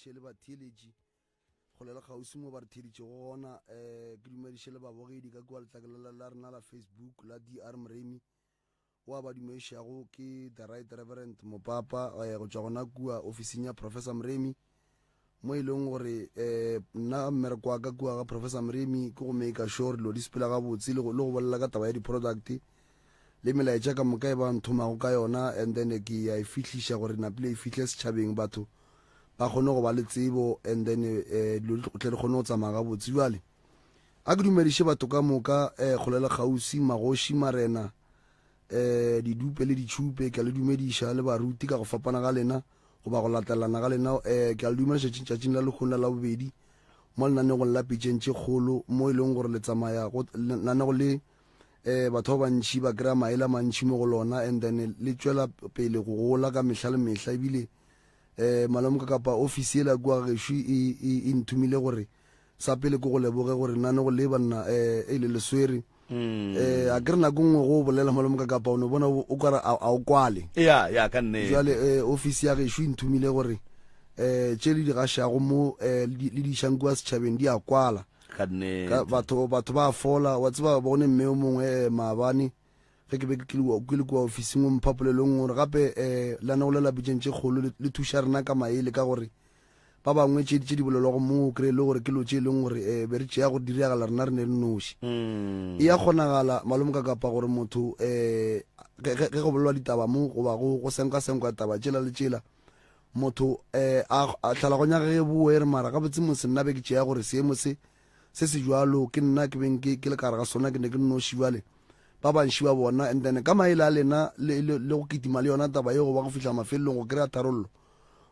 dumediše le batheeletši kgole le kgauswi mo ba re theeditšego gona. Um ke dumediše le babogedi ka kua letlakala la rena la Facebook la DR Moremi. Wa ba dumedišago ke The Right Reverend Mopapa eh, go tšwa gona kua ofising ya Professor Moremi mo e leng gore um nna mmereko wa ka kua ga Professor Moremi ke go make sure dilo di sepela gabotse le go le go bolela ka taba ya di-product le melaetša ka moka e ba nthomago ka yona and then ke ya e fihliša gore napile e fihle setšhabeng batho ba kgone go ba le tsebo and then eh, dilo di tle di kgone go tsamaya gabotse. Jwale a ke dumediše batho ka moka eh, kgole le kgauswi, magoši, marena, eh, didupe le ditšhupe, ke a le dumediša le baruti ka go fapana ga lena goba go latelana ga lena. Eh, ke a le dumediša tšatšing la lehono la Labobedi mo lenanegong la Pitšeng tše Kgolo, mo e leng gore le tsamaya go lenanego le eh, batho ba bantši ba kry-a maele a mantši mo go lona and then le tšwela pele go gola ka mehla le mehla. Ebile eh, malomka kapa ofisi ela kua gešo e, e, e nthomile gore Sa pele ke go leboge gore nane go le banna eh e le le swere. Mm. Eh a ke re nako nngwe go bolela malome ka kapa o no bona o kare a o kwale. Ya ya ka nnete. Jwale eh office ya gešo e nthomile gore eh tše le di gašago mo eh le di išang kua setšhabeng di a kwala. Ka nnete. Ka batho batho ba fola wa tseba bone mme o mongwe eh, maabane ge ke be ke le kua ofising o mpha polelo nngwe gore gape eh lanago le la pitšeng tše kgolo le thuša rena ka maele ka gore Ba bangwe tše tše di bolelwago mo o kry-e le gore ke lo tše e leng gore um be re tšea gore di diragala rena re ne re noši. E ya kgonagala malome ka kapa gore motho um ge go bolelwa ditaba mo goba go go senkasenkwa taba tšela le tšela motho um a tlhalagonya ge boe re mara gabotse mose nna be ke tšea gore seemo se se se jwalo ke nna ke beng ke ke le ka gare ga sona ke ne ke nnoši jwale ba bantši ba bona and then ka maele a lena le le le go kitima le yona taba ye go ba go fihla mafelelong go kry-a tharollo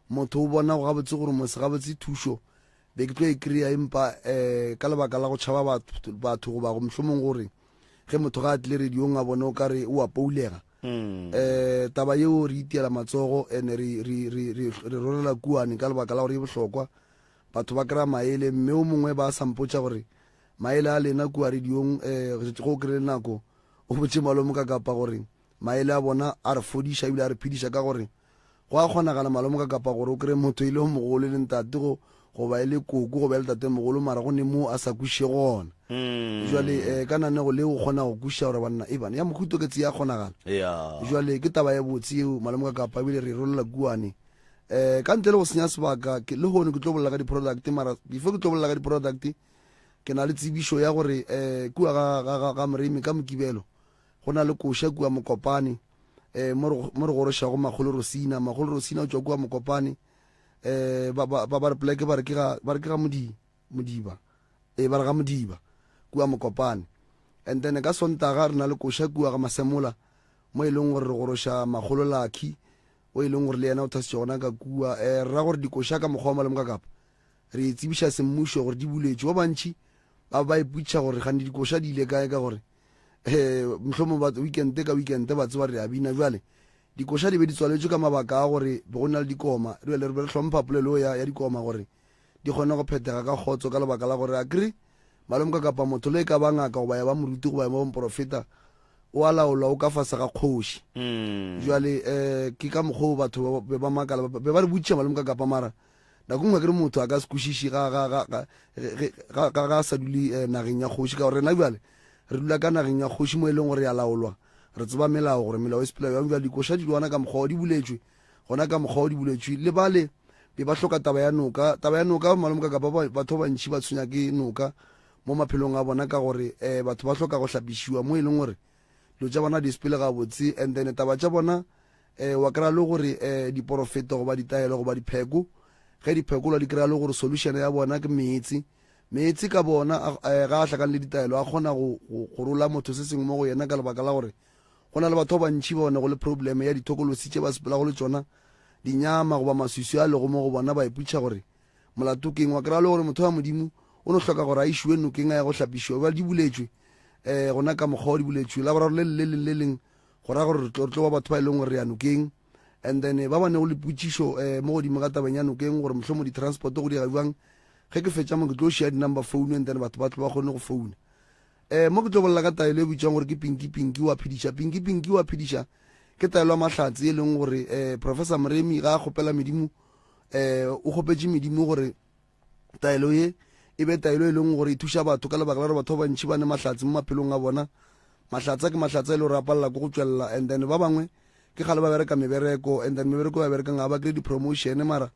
Motho o bona gabotse gore mose gabotse thušo be ke tlo e kry-a empa um ka lebaka la go tšhaba batho goba go mohlomong gore ge motho ga a tlile radiong a bone o ka re o a poulega um taba yeo re itiela matsogo and re rolela kuane ka lebaka la gore e bohlokwa batho ba kry-a maele mme o mongwe ba sa mpotša gore maele a lena kua radiong um go kry-le nako o botše malome ka kapa gore Maele a bona a re fodiša ebile a re phediša ka gore go a kgonagala malome ka kapa gore o kry-e motho e le yo mogolo e le ntate go goba e le koko goba e le tatemogolo mara go ne mo a sa kwešiše gona. Jwale um ka nanego leo o kgona go kwešiša gore banna e bana ya mohuto ke tse ya kgonagala. Jwale ke taba ya botse yeo malome ka kapa ebile re e rolela kuane. Um ka ntle le go senya sebaka ke lehono ke tlo bolela ka di-product mara before ke tlo bolela ka di-product ke na le tsebišo ya gore um kua ga, ga, ga, ga Moremi ka Mokibelo Go na le koša kua Mokopane, eh, mo re, mo re gorošago Makgolo Rosina. Makgolo Rosina o tšwa kua Mokopane. Eh, ba, ba, ba, ba re poleke ba re ke ga, ba re ke ga Modi, Modiba. Eh, ba re ga Modiba, kua Mokopane. And then ka Sontaga re na le koša kua ga Masemola, mo e leng gore re goroša Makgolo Lucky, o e leng gore le yena o thasitše gona ka kua. Eh, re ra gore dikoša ka mokgwa wa malome ka kapa re e tsebiša semmušo gore di buletšwe. Ba bantši ba ba ipotšiša gore gane dikoša di ile kae ka gore um mohlomong ba weekend ka weekend ba tseba re a bina. Jwale dikoša di be di tswaletšwe ka mabaka a gore be go na le dikoma, re be re hlompha polelo ya, ya dikoma gore di kgone go phethega ka kgotso, ka lebaka la gore a kere malomka kapa motho le e ka ba ngaka goba ya ba moruti goba ya ba moporofeta o a laolwa o ka fase ga kgoši. Jwale um ke ka mokgwa o batho be ba makala be ba re botšiša malomka kapa mara Nako nngwe akere motho a ka se kwešiše ga, ga, ga, ga, ge, ga, ga, ga a sa dule eh, nageng ya kgoši, ka gore rena bjale re dula ka nageng ya kgoši mo e leng gore ya laolwa, re tseba melao gore melao e sepela bjang. Bjale dikoša di gona ka mokgwa o di buletšwe, gona ka mokgwa o di buletšwe. Le bale be ba hloka taba ya noka, taba ya noka malome ka kapa batho ba bantši ba tshwenya ke noka mo maphelong a bona ka gore eh, batho ba hloka go hlapišiwa mo e leng gore dilo tša bona di sepele gabotse, and then taba tša bona eh, wa kry-a le gore eh, diporofeto goba ditaelo goba dipheko ge di phekolwa di kry-a le gore solution ya bona ke meetse. Meetse ka bona eh, ga a hlakane le ditaelo a kgona go, go, go rola motho se sengwe mo go yena, ka lebaka la gore go na le batho ba bantši ba bona go le problem ya dithokolosi tše ba sepelago le tšona, dinyama goba maswiswi a lego mo go bona, ba ipotšiša gore molato keng. Wa kry-a le gore motho wa Modimo o no hloka gore a išiwe nokeng a ye go hlapišiwa. Bjale di buletšwe um gona ka mokgwa o di buletšwe Laboraro le le leng le leng, go ra gore re tlo ba batho ba e leng gore re ya nokeng. And then ba ba nego le potšišo um mo godimo ga tabeng ya nokeng gore mohlomong di-transport go diega bjang, ge ke fetša mo ke tlo šia di-number phone and then batho ba tlo ba kgone go founa. Um mo ke tlo bolela ka taelo e bitswang gore ke Pinki Pinki wa phediša. Pinki Pinki wa phediša ke taelo ya mahlatse e leng gore um Professor Moremi ga a kgopela medimo Um o kgopetše medimo gore taelo ye e be taelo e leng gore e thuša batho ka lebaka la gore batho ba bantši ba ne mahlatse mo maphelong a bona. Mahlatsa ke mahlatsa e le gore a palela ke go tšwelela and then ba bangwe ke kgale ba bereka mebereko and then mebereko ba berekang ga ba kry di-promotion mara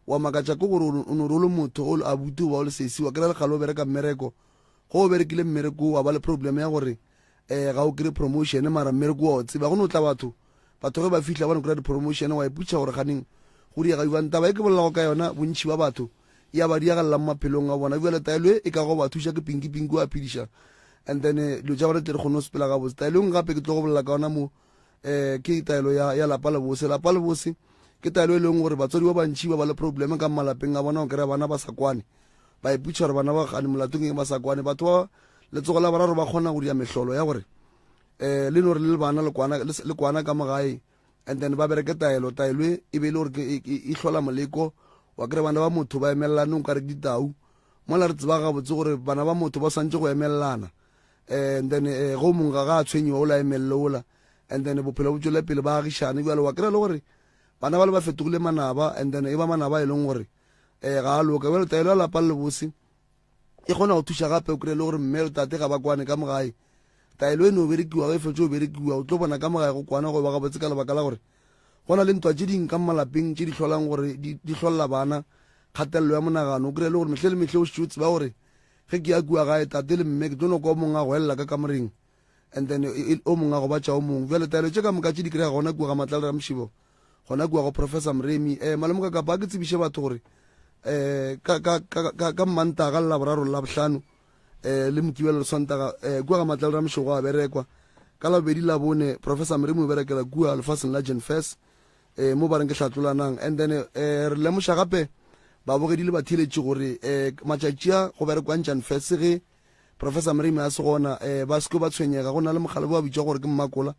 wa makatša ke gore o no re o le motho o le abuti goba o le sesi wa kry-a le kgale o bereka mmereko go o berekile mmereko wa ba le problem ya gore um ga o kry promotion mara mmereko wa o tseba go no tla batho batho ge ba fihla ba no kry-a di-promotion wa iputša gore ganeng go diega jwang taba e ke bolelago ka yona bontšhi ba batho ya ba diagalela mo maphelong a bona bjale taelo e e ka go ba thuša ke pinki pinki wa phediša and then eh, dilo tša bona tle re kgone go sepela gabotse taelo engwe gape ke tlo go bolela ka yona mo um ke taelo ya, ya lapa lebose lapa lebose ke taelo e leng gore batswadi ba bantšhi ba ba le probleme ka malapeng a bona go kry-a bana ba sa kwane ba iputša gore bana ba gane molatong eng ba sa kwane batho ba letsogo la boraro ba kgona go dira mehlolo ya gore um le no re le bana le kwana ka mogae and then ba bereke taelo taelo e, e be e le gore e hlola moleko wa kry bana ba motho ba emelelane o kare ke ditau mola re tseba gabotse gore bana ba motho ba swantse go emelelana and then eh, go mongwe ga ga a tshwenyiwa ola emelele ola and then bophelo bo tswele pele ba agišane jalo wa kry-a le gore bana ba le ba fetogile manaba and then e ba manaba e leng gore um ga a loka jalo taelo ya lapa le lebose e kgona go thuša gape o kry-e le gore mme le tate ga ba kwane ka mogae taelo e no berekiwa ge e fetse o berekiwa o tlo bona ka mogae go kwana go ba gabotse ka lebaka la gore go na le ntwa tše ding ka malapeng tše di hlolang gore di hlolela bana kgatelelo ya monagano o kry-e le gore mehle le mehle o šetše o tseba gore ge ke ya kua gae tate le mme ke tlo no kwa o mongwe a goelela ka kamoreng and then o mongwe a gobatša o mongwe bjale taelo tše ka moka tše di kry-a gona kua ga matlale ramšibo gona kua go professor moremi um malome ka kapa a ke tsebiše batho gore um ka mmantaga le laboraro le labohlano um le mokibelo le sontaga um kua ga matlale ramšego a berekwa ka labobedi labone professor moremi o berekela kua lefaseng la genfes um mo ba reng ke hlatlolanang and then um re lemoša gape babogedi le batheeletši gore um matšatši a go berekwang janfes ge professor moremi a se gona um ba seke ba tshwenyega go na le mogale bo a bitša gore ke mmakola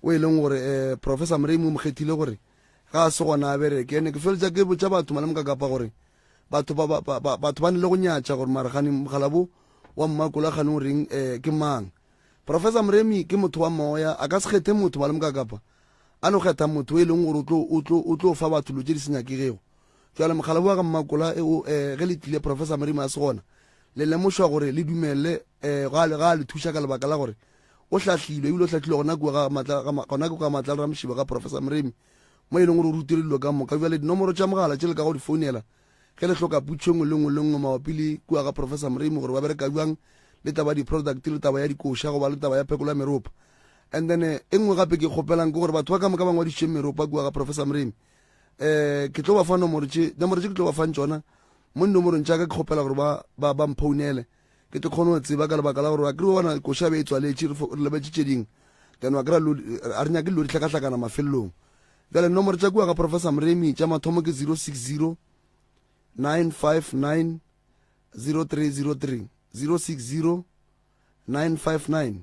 o e leng gore um professor moremi o mo kgethile gore ga a se gona a bereke ene ke feletša ke botša batho maleme ka kapa gore batho ba ba ba batho ba ne le go nyatša gore mara gane mogalabo wa mmakola gane o reng um ke mang professor moremi ke motho wa moya a ka se kgethe motho maleme ka kapa a no kgetha motho e leng gore o tlo fa batho dilo tše di se nyakegego jale mogala wa ga mmakola e o eh, ge le tlile professor moremi a se gona le lemošwa gore le dumele um ga a le thuša ka lebaka la gore o hlahlilwe ebile o hlahlilwe gona kua gona kua matla le ramoshiba ga professor moremi mo e leng gore o rutile dilo ka moka jale dinomoro tša mogala tše le ka go di founela ge le hloka putšo nngwe le nngwe le nngwe mabapi le kua ga professor moremi gore ba bereka bjang le taba di-product le taba ya dikoša goba le taba ya phekolo ya meropa and then eh, e nngwe gape ke kgopelang ke gore batho ba ka moka ba ngwadišitšeng meropa kua ga professor moremi um ke tlo ba fa nomoro tše nomoro tše ke tlo ba fang tšona mo dinomorong tša ka ke kgopela gore ba ba ba mphounele ke tlo kgone go tseba ka lebaka la gore wa kry bona koša be e tswaletše re lebetše tše dingwe then wa kry a re nyake dilo di hlakahlakana mafelelong bjale nomoro tša kua ga professor moremi tša mathomo ke 060 959 0303 060 959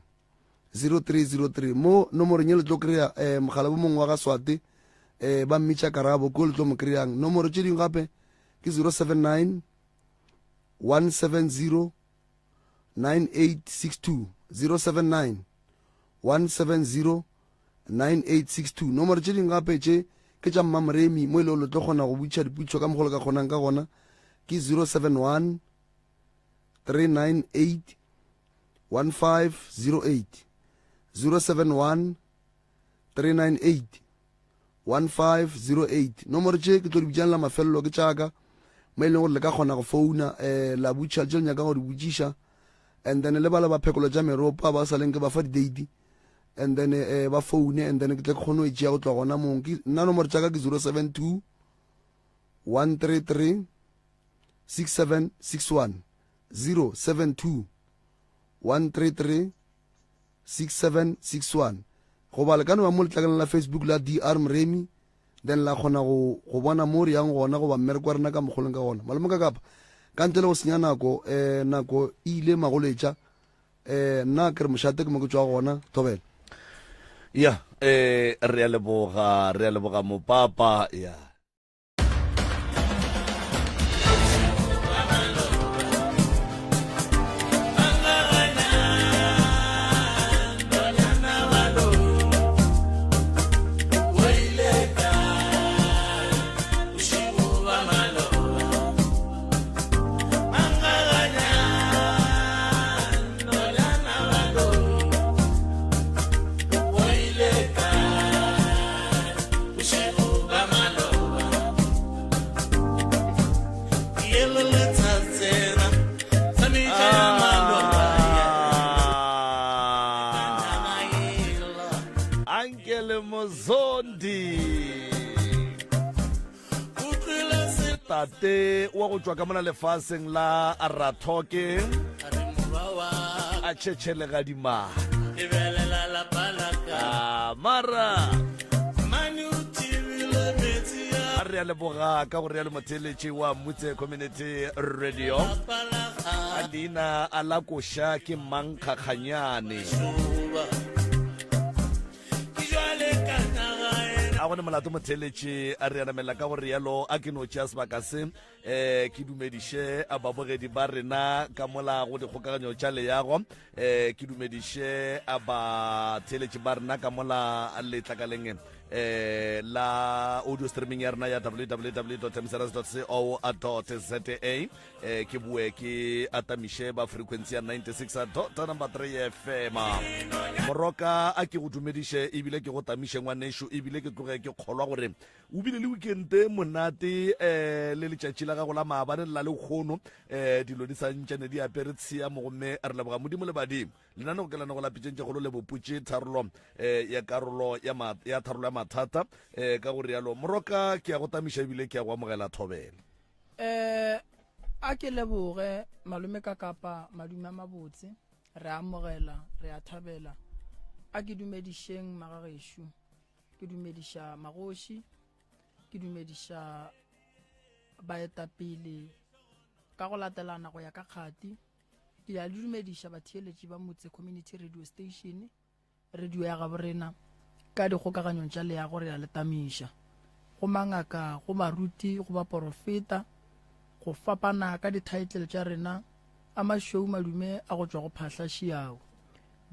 0303 mo nomorong ye le tlo kry-a um eh, mogala bo mongwe wa ga swate um ba mmitša karabo ko le tlo mo kry-ang nomoro tše dingwe gape ke 079 170 9862 079 170 9862 nomoro tše dingwe gape tše ke tša mmamoremi mo e le le tlo kgona go butšha diputšo ka mogolo ka kgonang ka gona ke 071 398 1508 071 398 1508 nomoro tše ke tlo di bitšang la mafelelo ke tšaka mo e leng gore le ka kgona go founa um la butšha tše le nyakang go di botšiša and then le ba le ba phekolo tša meropa ba sa leng ke ba fa di-date and then um ba foune and then ke tle ke kgone go e tšea go tloga gona mong nna nomoro tša ka ke 072 133 6761 072 133 6761 goba le ka no ba mo letlakaleng la facebook la dr moremi then la kgona go go bona mo re yang gona goba mmereko wa rena ka mogolong ka gona malome ka kapa ka ntle le go senya nako um nako e ile magoletša um nna ke re mošate ke mo ke tswa gona thobela ya um re a leboga re a leboga mopapa ya Ankele Mozondi. Tate wa go tšwa ka mona lefaseng la Rathoke a tšhetšhelegadima. Ah, mara a re a leboga ka go realo motheeletši wa Mutse Community Radio. A leina a la koša ke Mankgakganyane. A gone molato motheeletši a re anamela ka go realo a ke no tšea sebaka se um ke dumediše babogedi ba rena ka mola go dikgokaganyo tša leago um ke dumediše batheeletši ba rena ka mola letlakaleng eh la audio streaming ya rena ya www.mcrs.co.za eh ke boe ke atamiše ba frequency ya 96 dot number 3 fm moroka a ke go dumediše ebile ke go tamiše ngwanešo ebile ke tloge ke kgolwa gore o bile le weekende monate eh le letšatši la gago la maabane le la lekgono eh dilo di santšane di apere tshiamo gomme re leboga modimo le badimo Lenaneo ke lenanego la pitšeng tše kgolo le boputše tharollo eh, ya karolo ya, ma, ya tharollo ya mathata eh, ka go rialo moroka ke ya go tamiša ebile ke ya go amogela thobela. Eh, a ke leboge malome ka kapa madume a mabotse re amogela re a thabela a ke dumedišeng magagešo ke dumediša magoši ke dumediša baetapele ka go latelana go ya ka kgati Ke a le dumediša batheeletši ba Motse Community Radio Station, radio ya gabo rena. Ka dikgokaganyong tša leago re a le tamiša. Go mangaka, go baruti, go baporofeta, go fapana ka dithaetlele tša rena, a mašweu madume a go tšwa go Phahla Šiao.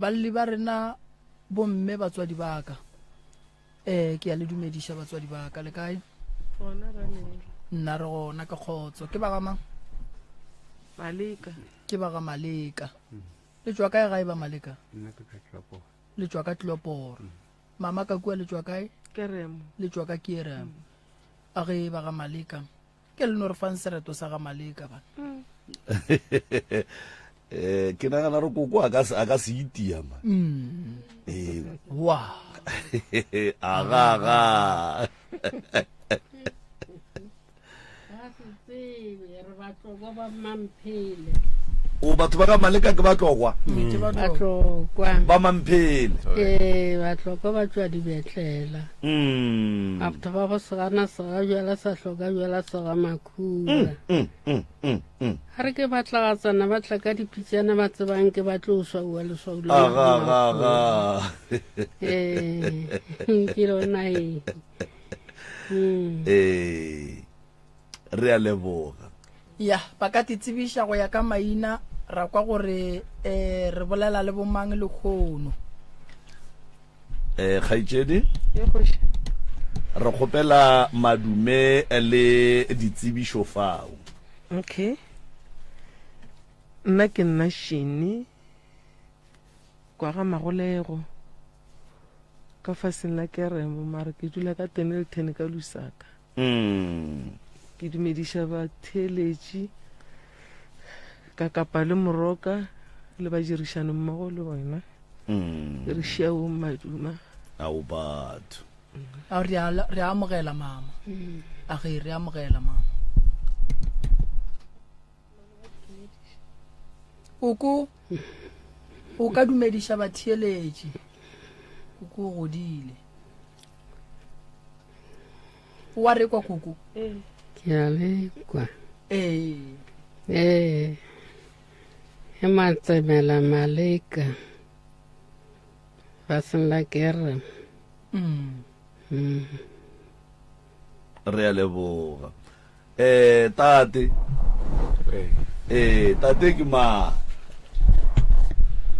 Balli ba rena, bomme, batswadi ba ka. Eh, ke a le dumediša batswadi ba ka, le kae? Gona ra neng. Nna re gona ka kgotso. Ke ba ga mang? Maleka. Ke ba ga Maleka. Le tšwa kae gae ba Maleka? Nna ke tšwa Tloporo. Le tšwa ka Tloporo. Mama ka kua le tšwa kae? Keremo. Le tšwa ka Keremo. A ge ba ga Maleka. Ke le no re fang sereto sa ga Maleka bana. Eh, ke nagana re koko a ka se- a ka se itia ma. Eh, Wa. aga aga. Ga se tsebe re batlokwa ba mamphele. O batho ba ga Maleka ke batlokwa Ke ba tlo. Batlokwa. ba Mamphele. Ee, batlokwa ba tšwa dibetlela. Mm. After ba go segana sega bjala sa hloka bjala sega makhura. Mm, mm, mm, mm. Ga re ke ba tlagatsana ba tla ka dipitsana ba tsebang ke ba tlo swauwa leswau la Aga aga aga. Ee, ke lona e. Mm. Eh. Re a leboga. Ya, ba ka te tsebiša go ya ka maina, ra kwa gore eh, re bolela le bomang lehono. Eh, kgaetšedi, Ye kgoši. re kgopela madume le ditsebišo fao. Okay. Nna ke nna Shini kwa ga Magolego ka faseng la Keremo mara ke dula ka Dennilton ka Lusaka. Mm. Ke dumediša batheeletši ka kapa le Moroka le badirišani mmogo le wena. Mm. Re šiaong maduma. Ao batho. A re a re a amogela mama. A ge re amogela mama. Koko o ka dumediša batheeletši. Koko o godile. Wa re kwa koko? Ke a le kwa. Ee. Ee. E matsemela maleka. Faseng la kerem. Mm. Mm. Re a leboga. Eh tate. Ee. Eh tate ke mang?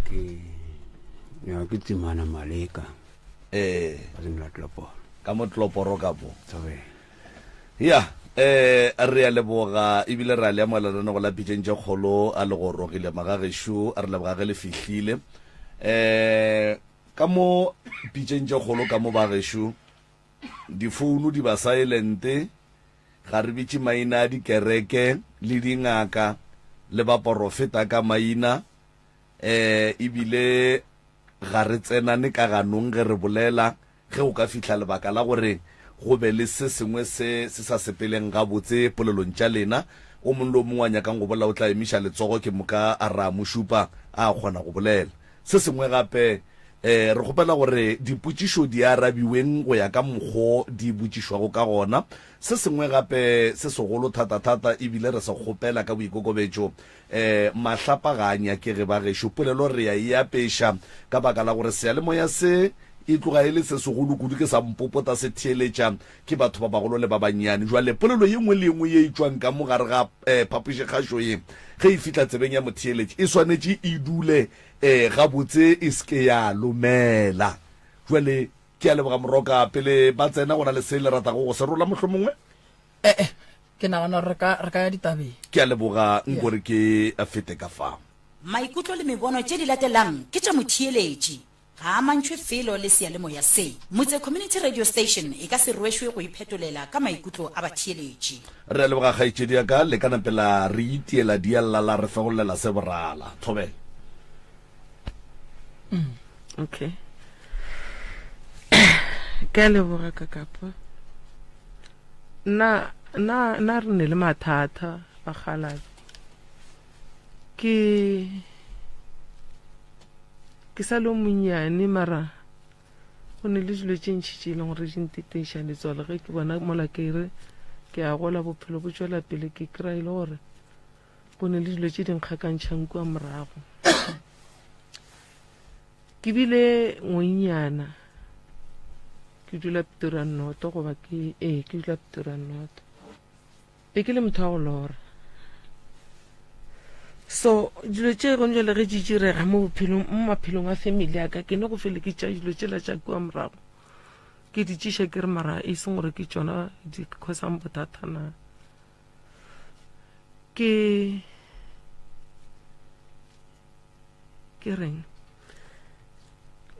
Ke ya ke Tsimana Maleka. Eh. Faseng la Tloporo. Ka mo Tloporo ka mo. Thobela. Ya, eh re a leboga ebile re a le amogela lenanego la Pitšeng tše Kgolo a le gorogile magagešo, a re leboga ge le fihlile. Eh ka mo Pitšeng tše Kgolo ka mo bagešo difounu di ba silent, ga re bitše maina a dikereke le dingaka le baporofeta ka maina, eh ebile. ga re tsenane ka ganong ge re bolela. Ge go ka fihla lebaka la gore go be le se sengwe se se sa sepeleng gabotse polelong tša lena, o mongwe le o mongwe a nyakang go bolela o tla emiša letsogo ke moka a ra mo šupa a kgona go bolela. Se sengwe gape, re kgopela gore dipotšišo di arabiweng go ya ka mokgo di botšišwago ka gona. Se sengwe gape se segolo thata-thata e bile re se kgopela ka boikokobetšo, mahlapa ga a nyakege bagešo. Polelo re a e apeša ka baka la gore seyalemoya se e tloga e le se segolo kudu, ke sa mpopota se theeletša ke batho ba bagolo le ba bannyane. Jwale polelo ye nngwe le ye nngwe ye e tšwang ka mo gare ga phapošikgašo ye, ge e fihla tsebeng ya motheeletši, e swanetše e dule gabotse, e se ke ya lomela. Jwale ke a leboga Moroka. Pele ba tsena, go na le se le ratago go se rola mohlomongwe? E-e, ke nagana gore re ka, re ka ya ditabeng. Ke a leboga, nko re ke fete ka fa. Maikutlo le mebono tše di latelang ke tša motheeletši. Ga a amantšhwe felo le seyalemoya se. Motse Community Radio Station e ka se rwešwe go iphetolela ka maikutlo a batheeletši. Re a leboga kgaetšedi ya ka, le ka nape la re itiela dialla la re fegollela se borala. Thobela. Okay. Ke a leboga kakapa. Nna nna nna re ne le mathata bakgalabe. Ke ke sa le monnyane mara go ne le dilo tše ntši tše e leng gore di nteteiša letswalo ge ke bona mola ke re ke a gola bophelo bo tšwela pele ke kry-a e le gore go ne le dilo tše di nkgakantšhang kua morago. Ke bile ngwennyana ke dula Pretoria North goba ke ee ke dula Pretoria North. Be ke le motho wa go lora. So dilo tše gone jwale ge di direga mo bophelong mo maphelong a family ya ka ke ne go fele ke tša dilo tšela tša kua morago ke di tšiša ke re mara e seng gore ke tšona di cause-ang bothata na. Ke ke reng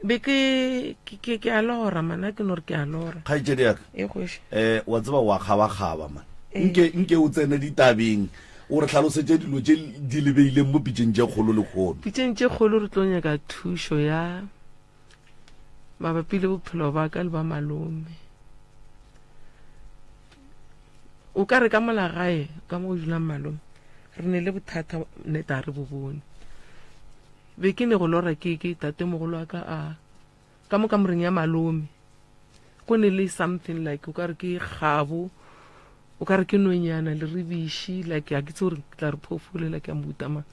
be ke ke ke a lora mana ke no re ke a lora kgaetšedi ya ka e kgoši eh wa tseba wa kgabakgaba man Ee. nke nke o tsene ditabeng o re hlalosetše dilo tše di lebeileng mo pitšeng tše kgolo lehono pitšeng tše kgolo re tlo nyaka thušo ya mabapi le bophelo ba ka le ba malome o ka re ka mola gae ka mo go dulang malome re ne le bothata neta re bo bone be ke ne go lora ke ke tatemogolo wa ka a ka mo kamoreng ya malome go ne le something like o ka re ke kgabo o ka re ke nonyana le ribiši like a ke tse gore ke tla re phoofole like ya mohuta mang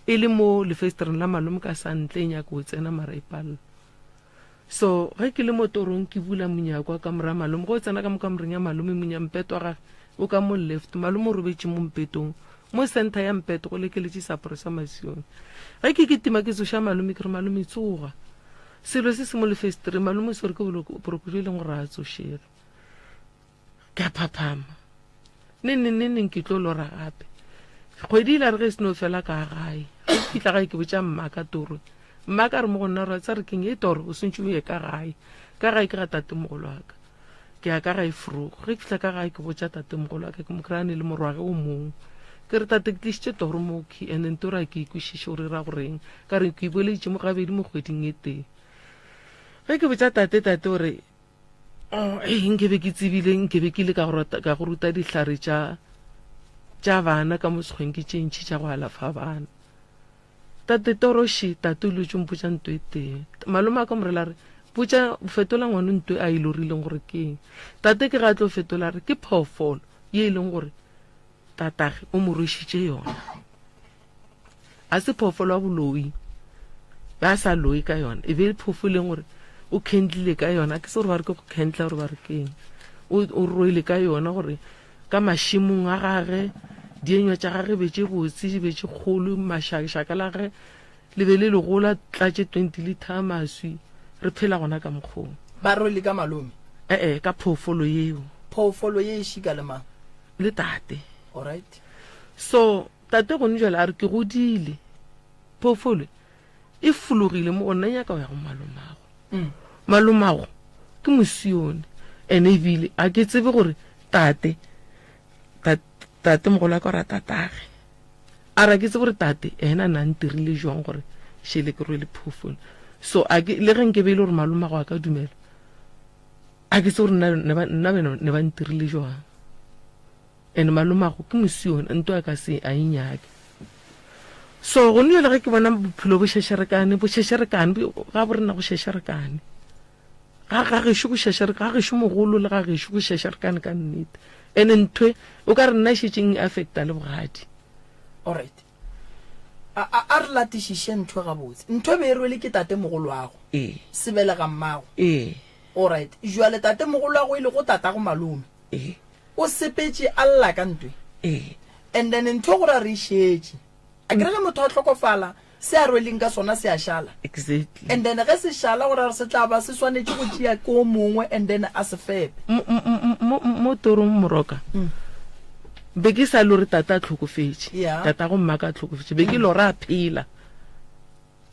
e le mo lefestereng la malome ka sa ntle e nyaka go tsena mara e palela So ge ke le mo torong ke bula monyako wa kamora ya malome, ge o tsena ka mo kamoreng ya malome monyampeto wa gage o ka mo left, malome o robetše mo mpetong, mo center ya mpeto go lekeletše seaparo sa masione. Ge ke kitima ke tsoša malome ke re malome tsoga, selo se se mo lefesetereng, malome o swere ke boroko bjo e leng gore ga a tsošege. Ke a phaphama neng neng neng neng ke tlo lora gape. Kgwedi ile re ge e seno fela ka gae, ge ke fihla gae ke botša mma ka toro. Mma ka re mo go nna re tsa re keng e toro o swantše o ye ka gae. Ka gae ke ga tatemogolo wa ka. Ke ya ka gae vroeg. Ge ke fihla ka gae ke botša tatemogolo wa ka ke mo kry-a ne le morwage o mongwe. Ke re tate ke tlišitše toro mo key and then toro a ke e kwešiše gore e ra goreng. Ka re ke e boeleditše mo gabedi mo kgweding e tee. Ge ke botša tate tate o re Oh, ee, nke be ke tsebile, nke be ke ile ka go rata, ka go ruta dihlare tša tša bana ka mo sekgweng ke tše ntši tša go alafa bana. Tate Toroši, tate o lotše mpotša nto e tee. Malome a ka morela re, botša fetola ngwano nto a e lorileng gore ke eng. Tate ke ga tlo fetola re ke phoofolo ye e leng gore tatage o mo rwešitše yona. A se phoofolo ya boloi, ba sa loi ka yona, e be e le phoofo e leng gore o kendlile ka yona, ke se gore ba re ke go kendla gore ba re keng, o rwele ka yona gore ka mašemong a gage dienywa tša gage be tše botse, di be tše kgolo, mašaka la gage le be le legolo, a tlatše 20 liter a maswi, re phela gona ka mokgong. Ba rwele ka malome? E-e, ka phoofolo yeo. Phoofolo ye e šika le mang? Le tate. Alright. So, Tate gone jwale a re ke godile, phoofolo e fologile mo go nna, e nyaka go ya go malomago. Malomago ke mosione, ene ebile a ke tsebe gore tate, tate mogolo wa ka o ra tatage. A re a ke tsebe gore tate ena na ntirile jwang gore šele ke rwele phoofolo. So a ke, le ge nke be e le gore malomago a ka dumela, a ke tse gore nna ne ba, nna bena ne ba ntirile jwang. And malomago ke mosione, nto a ka se a e nyake. So go nne le ge ke bona bophelo bo šešerekane, bo šešerekane, ga bo rena go šešerekane. Ga ga gešo go šešere, ga gešo mogolo le ga gešo go šešerekane ka nnete. And nthwe o ka re nna e šetšeng e affecta le bogadi. Alright. A, a, a re latišiše ntho gabotse. Ntho e be e rwele ke tatemogoloago. Ee. Sebelega mmago. Ee. Alright. Jwale tatemogoloago e lego tatago malome. Ee. O sepetše a lla ka ntwe. Ee. And then ntho gore a re e šetše. A ke re ge motho a hlokofala, se a rweleng ka sona se a šala. Exactly. And then ge se šala gore a re se tla ba se swanetše go tšea ke o mongwe and then a se fepe. Mo, mo torong Moroka, be ke sa lore tate a hlokofetše. Yeah. Tatago mmaka a hlokofetše. Be ke lora a phela.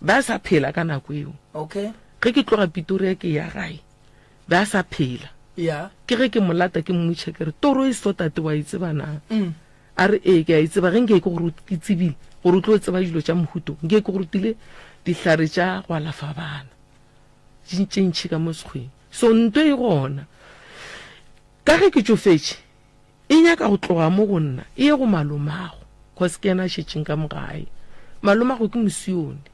Be a sa phela ka nako eo. Okay. Ge ke tloga Pitoria ke ya gae, be a sa phela. Yeah. Ke ge ke mo lata ke mmotšiša ke re, toro e so tate wa e tseba na? A re, Ee, ke a e tseba. Ge nke ke go ke tsebile gore o tlo tseba dilo tša mohuto, nke ke go rutile dihlare tša go alafa bana tše ntši ka mo sekgweng. So nto e gona. Ka ge ke tšofetše, e nyaka go tloga mo go nna e ye go malomago, cause ke yena a šetšeng ka mo gae. Malomago ke mosione.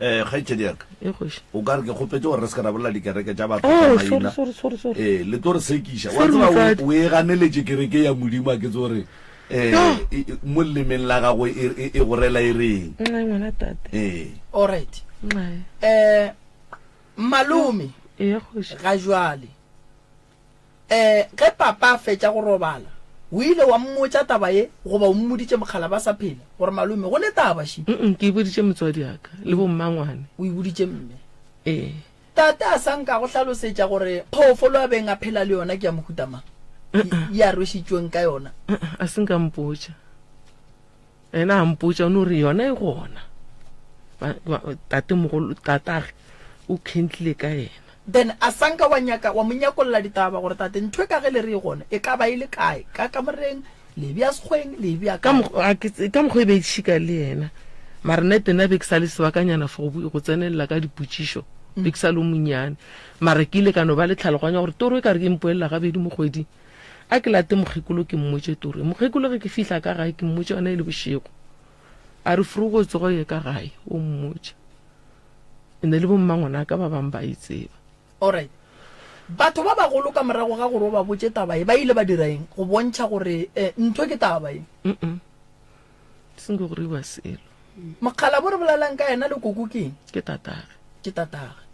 Eh, kgaetšedi ya ka E kgoši. o ka re ke kgopetše gore re se ka ra bolela dikereke tša batho Oh, ka sorry, maina sorry, sorry, sorry. ee le tlo re sekiša wa Sorry, tseba o- mosadi. o e ganeletše kereke ya modimo a ke tse gore Yo. um mo lelemeng la gagwe e- e e go rela e reng Nxai ngwana tate. ee Alright. Nxai. Eh malome Ee kgoši. ga jwale Eh, ge papa a fetša go robala, o ile wa mmotša taba ye goba o mmoditše mokgala ba sa phela, gore malome go ne taba še? Mm-mm, ke e boditše motswadi wa ka le bommangwane. O e boditše mme? Ee. Tate a sa nka go hlalosetša gore phoofolo a beng a phela le yona ke ya mohuta mang, ye a rwešitšweng ka yona? Uh-uh, a se nka mpotša. Yena a mpotša, o no re yona e gona. Ba, ba, tatemogolo, tatage o khentlile ka yena. Then a sanka wa nyaka, wa mo nyakolla ditaba gore tate ntho e ka ge le re e gona, e ka ba e le kae? Ka kamoreng, le e bea sekgweng, le e bea Ka kae? mokgwa, ga ke tse, ka mokgwa e be e tšhika le yena. Mara nna tena be ke sa le sebakanyana for go, go tsenelela ka dipotšišo. Be ke sa le o monnyane. Mara ke ile ka no ba le tlhaloganyo ya gore toro e ka re ke mpoelela gabedi mo kgweding. A ke late mokgekolo ke mmotše toro. Mokgekolo ge ke fihla ka gae ke mmotše yona e le bošego. A re Frugo tsoga o ye ka gae o mmotše. Ene le bommangwanaka ba bang ba e tseba. Alright. Batho ba bagolo ka morago ga gore o ba botše taba ye ba ile ba dira eng go bontšha gore ntho ke taba ye? Mm-mm. Se nke go riwa selo. Mokgalabo re bolelang ka yena le koko ke eng? Ke tatage. Ke tatage.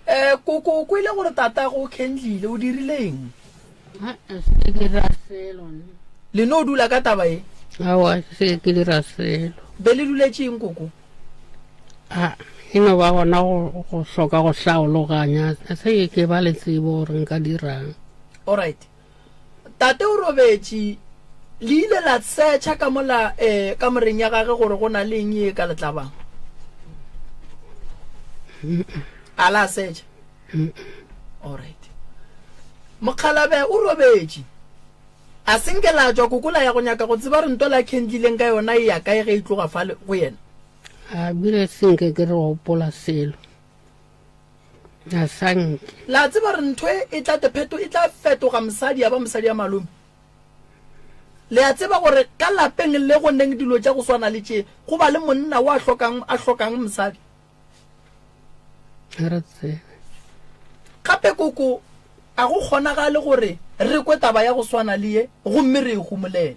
Eh, koko o kwele gore tatago o khendlile, o dirile eng? Ha, a se ke dira selo nna. Le no dula ka taba ye? Aowa, se ke dira selo. Be le duletše eng koko? A, e no ba gona go, go hloka go hlaologanya, a se ke ba le tsebo gore nka dirang. Alright. Tate o robetše, le ile la searcha ka mola eh, kamoreng ya gage gore go na le eng ye ka le tlabang? A la searcha? Alright. Mokgalabe o robetše. A se nke la tšwa koko la ya go nyaka go tseba re nto la khendlileng ka yona e ya kae ge e tloga fale go yena? A bile se nke ke re gopola selo. A sa nke. La tseba gore ntho e e tla te pheto e tla fetoga mosadi ya ba mosadi ya malome. Le a tseba gore ka lapeng le go neng dilo tša go swana le tše go ba le monna wa hlokang a hlokang mosadi. Ga re tsebe. Gape koko a go kgonagale gore re kwe taba ya go swana le ye gomme re e homolele.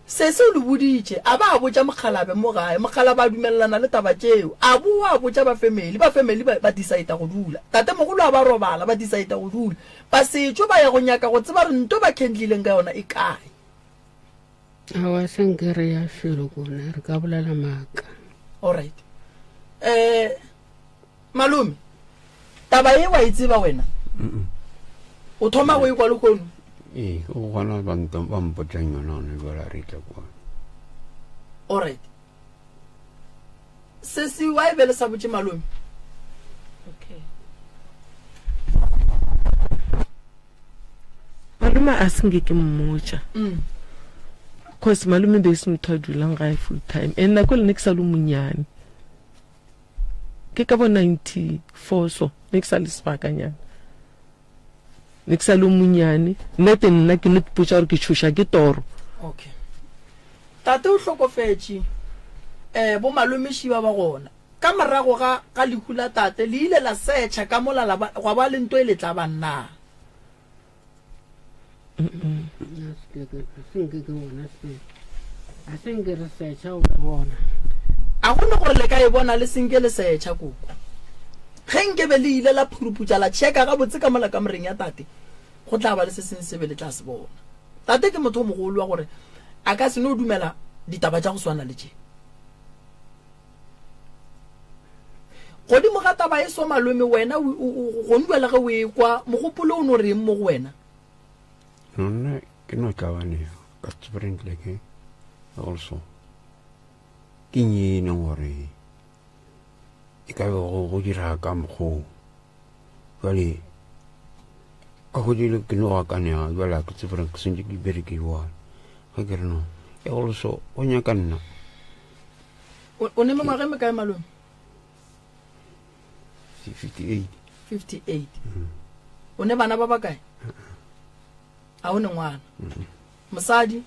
Sesi o le boditše, a ba a botša mokgalabe mo gae. Mokgalabe a dumelelana le taba tšeo. A bowa a botša ba family, ba family ba, ba decida go dula. Tatemogolo a ba robala, ba decida go dula. Ba setšo ba ya go nyaka go tseba gore nto ba khendlileng ka yona e kae. Aowa, se nke re ya felo kone, re ka bolela maaka. Alright. Eh, Malome, taba ye wa e tseba wena? O thoma go e kwa lehono? Ee, o gona ba ba mpotsang yona gone jwale a re tla kwa. Alright. Sesi wa e be le sa botše malome? Okay. Malome a se nke ke mmotša. Cause malome be se motho a dulang gae full time. And nako le ne ke sa le monnyane. Ke ka bo 94 so, ne ke sa le sebakanyana. Ne ke sa le monyane. Nnete nna ke no ipotša gore ke tšhoša ke toro. Okay. Tate o hlokofetše, eh, bo malome šiba ba gona. Ka morago ga, ga lehu la tate, le ile la setšha ka mola la ba, gwa ba le nto e le tlabang na? A go ne gore le ka e bona le senke le setšha, koko. Ge nke be le ile la phuruputša la tšheka gabotse ka mola kamoreng ya tate, go tla ba le se sengwe se be le tla se bona. Tate ke motho o mogolo wa gore a ka se no dumela ditaba tša go swana le tše. Godimo ga taba e so malome wena gonjwale ge o e kwa mogopolo o no reng mo go wena? Nna ke no tlabane ka tsebrentle ke also ke nyene gore e ka be go dira ka mokgoo jale ka go dile ke no akanega jale a ke tsebe gore ke sentse ke bereke jwang ge ke re no e also go nyaka nna O ne mengwaga e mekae malome? 58. 58. O ne bana ba bakae? A o ne ngwana? Mosadi?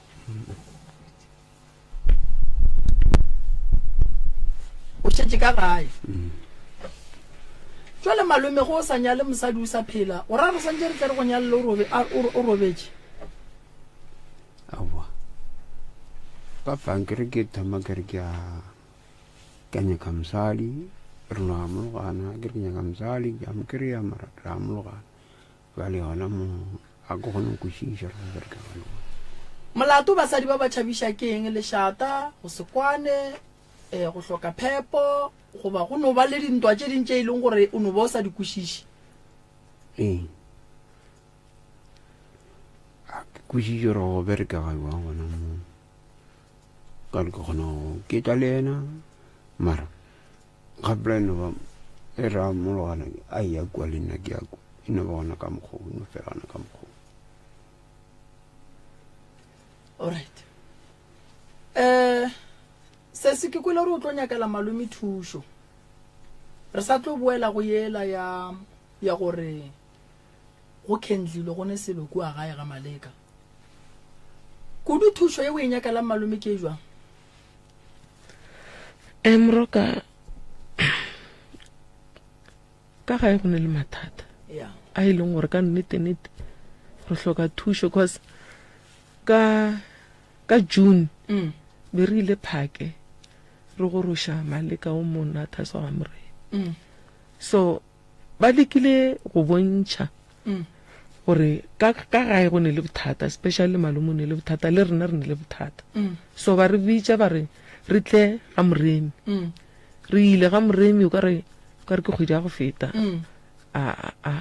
O šetše ka gae. Jwale malome go o sa nyale mosadi o sa phela, o ra re santše re tle re go nyalele o robetše? Aowa. Ka fang ke re ke thoma ke re ke a ke a nyaka mosadi, re no amologana, ke re ke nyaka mosadi, ke a mo kry-a mara re amologana. Bjale gona mo ga ke kgone go kwešiša gore go bereka jwang. Molato basadi ba ba tšhabiša ke eng? Lešata, go se kwane, um go hloka phepo, goba go no ba le dintwa tše ding tše e leng gore o no ba o sa di kwešiše? Ee. A ke kwešiše gore go berekega jwang gona mo. Ka re ke kgona go ketla le yena mara gape e no ba e re amologana a ya kua le nna ke ya kua e no ba gona ka mokgwa o no fela gona ka mokgwa Alright. Eh sesi ke kwele gore o tlo nyakela malome thušo. Re sa tlo boela go yela ya ya gore Go khendlilwe go ne selo kua gae ga Maleka. Kudu thušo ye o e nyakalang malome ke e jwang? Eh, Moroka, ka gae go ne le mathata Yeah. a e leng gore ka nnete-nnete re hloka thušo cause ka ka June Mm. be re ile phake re goroša Maleka o monna Thaswa ga Morena. Mm. So Ba lekile go bontšha gore ka ka gae go ne le bothata, especially malome o ne le bothata, le rena re ne le bothata. So ba re bitša ba re re tle ga Moremi. Re ile ga Moremi o ka re o ka re ke kgwedi ya go feta. A a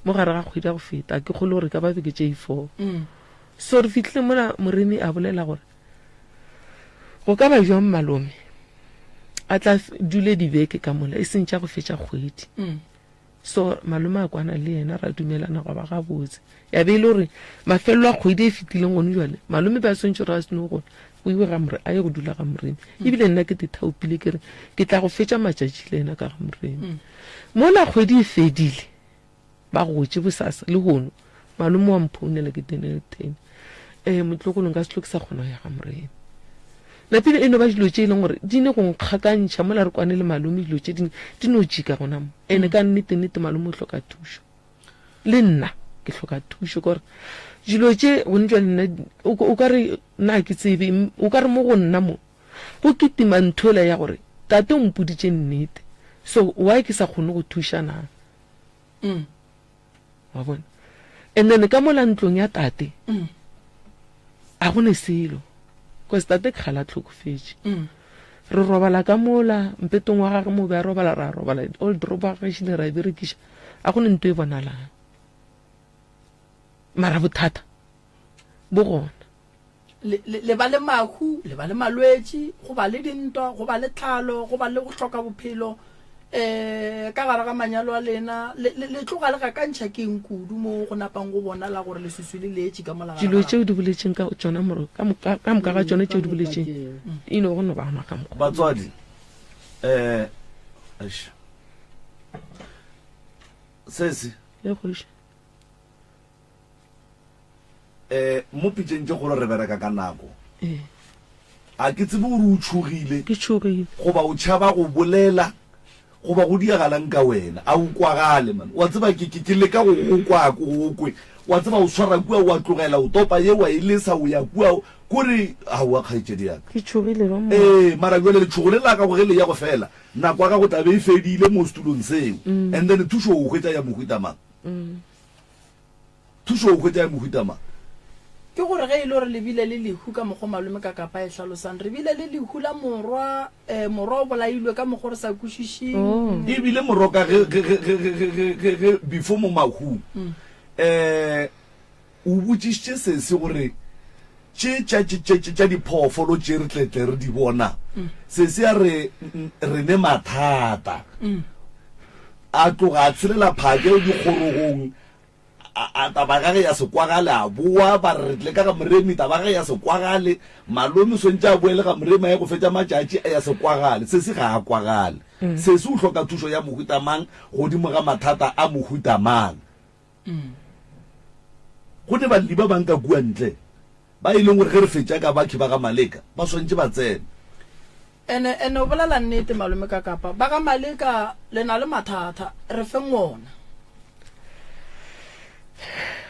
mo gare ga kgwedi ya go feta ke kgolo gore ka ba beke tše 4. So re fihlile mola Moremi a bolela gore Go ka ba bjang malome a tla dule dibeke ka mola e seng tša go fetša kgwedi? Mm. So malome a kwana le yena ra dumelana gwa ba gabotse. Ya be e le gore mafelelo a kgwedi e fetileng gone jwale malome ba swantše gore a seno gona go iwe ga more a ye go dula ga moremi. Mm. Ebile nna ke tithaopile ke re ke tla go fetša matšatši le yena ka ga moremi. Mm. Mola kgwedi e fedile Ba gotše bosasa lehono. Malome wa mphounela ke tene le tene. Eh, motlogolo nka se tlo ke sa kgona go ya ga Morena. Napile e no ba dilo tše e leng gore di ne go nkgakantšha mola re kwane le malome dilo tše dingwe di no tšika gona mo. Ene ka nnete nnete malome o hloka thušo. Le nna ke hloka thušo ka gore dilo tše gone jwale nna o ka re nna ke tsebe o ka re mo go nna mo go kitima ntho ela ya gore tate o mpoditše nnete so why ke sa kgone go thuša na? Mm. Wa bona? And then ka mola ntlong ya tate, mm. a go ne selo. Cause tate ke kgala tlhokofetše. Mm. Re robala ka mola, mpetong wa gage mo be a robala, ra robala. Old robe wa gage šile ra e berekiša. A go ne nto e bonalang. Mara bothata bo gona. Le, le, le ba le mahu, le ba le malwetši, go ba le dintwa, go ba le tlhalo, go ba le go hloka bophelo um ka gare ga manyalo a lena. Le, le, le tloga le gakantšha ke eng kudu mo go napang go bonala gore leswiswi le letše ka mola gare Dilo ga tšeo di boletšeng ka tšona moro, ka moka, ka moka ga tšona tšeo di boletšeng, e no go no ba gona ka mokgwa. Batswadi, um. Eish. Sesi. E kgoši. Eh, mo pitšeng tše kgolo re bereka ka nako. Ee. A ke tsebe gore o tšhogile. Ke tšhogile. Goba o tšhaba go bolela, goba go diagalang ka wena. A o kwagale, man. Wa tseba, ke, ke, ke leka go go kwa, ke go kwe. Wa tseba, o swara kua, wa tlogela, o topa ye, wa e lesa, o ya kua. Kore, aowa, kgaetšedi ya ka. Ke tšhogile ba mo. Ee, mara bjale letšhogo le la gago ge le ya go fela, nako ya gago tla be e fedile mo setulong seo. And then thušo o hwetša ya mohuta mang? Thušo o hwetša ya mohuta mang? Ke gore ge e le gore le bile le lehu ka mokgo malome Kakapa e hlalosang, re bile le lehu la morwa, eh, morwa o bolailwe ka mokgo re sa kwešišeng. Oh. E bile moroka ge, ge, ge, ge, ge, ge, ge, ge, ge before mo mahung, eh, o botšišitše sesi gore tše tša, tše, tše, tše, tša diphoofolo tše re tle, tle re di bona, sesi a re, re ne mathata. A tloga a tshelela phake dikgorogong, A, a taba ya gage ya se kwagale, a boa, ba re re tlile ka ga Moremi, taba ya gage ya se kwagale, malome o swantše a boele ga Moremi a ye go fetša matšatši, ya se kwagale. Sesi ga a kwagale. Sesi o hloka thušo ya mohuta mang godimo ga mathata a mohuta mang? Go ne balli ba bang ka kua ntle ba e leng gore ge re fetša ka bakhi ba ga Maleka, ba swantše ba tsene. Ene, ene o bolela nnete malome ka kapa. Ba ga Maleka le na le mathata, re feng wona.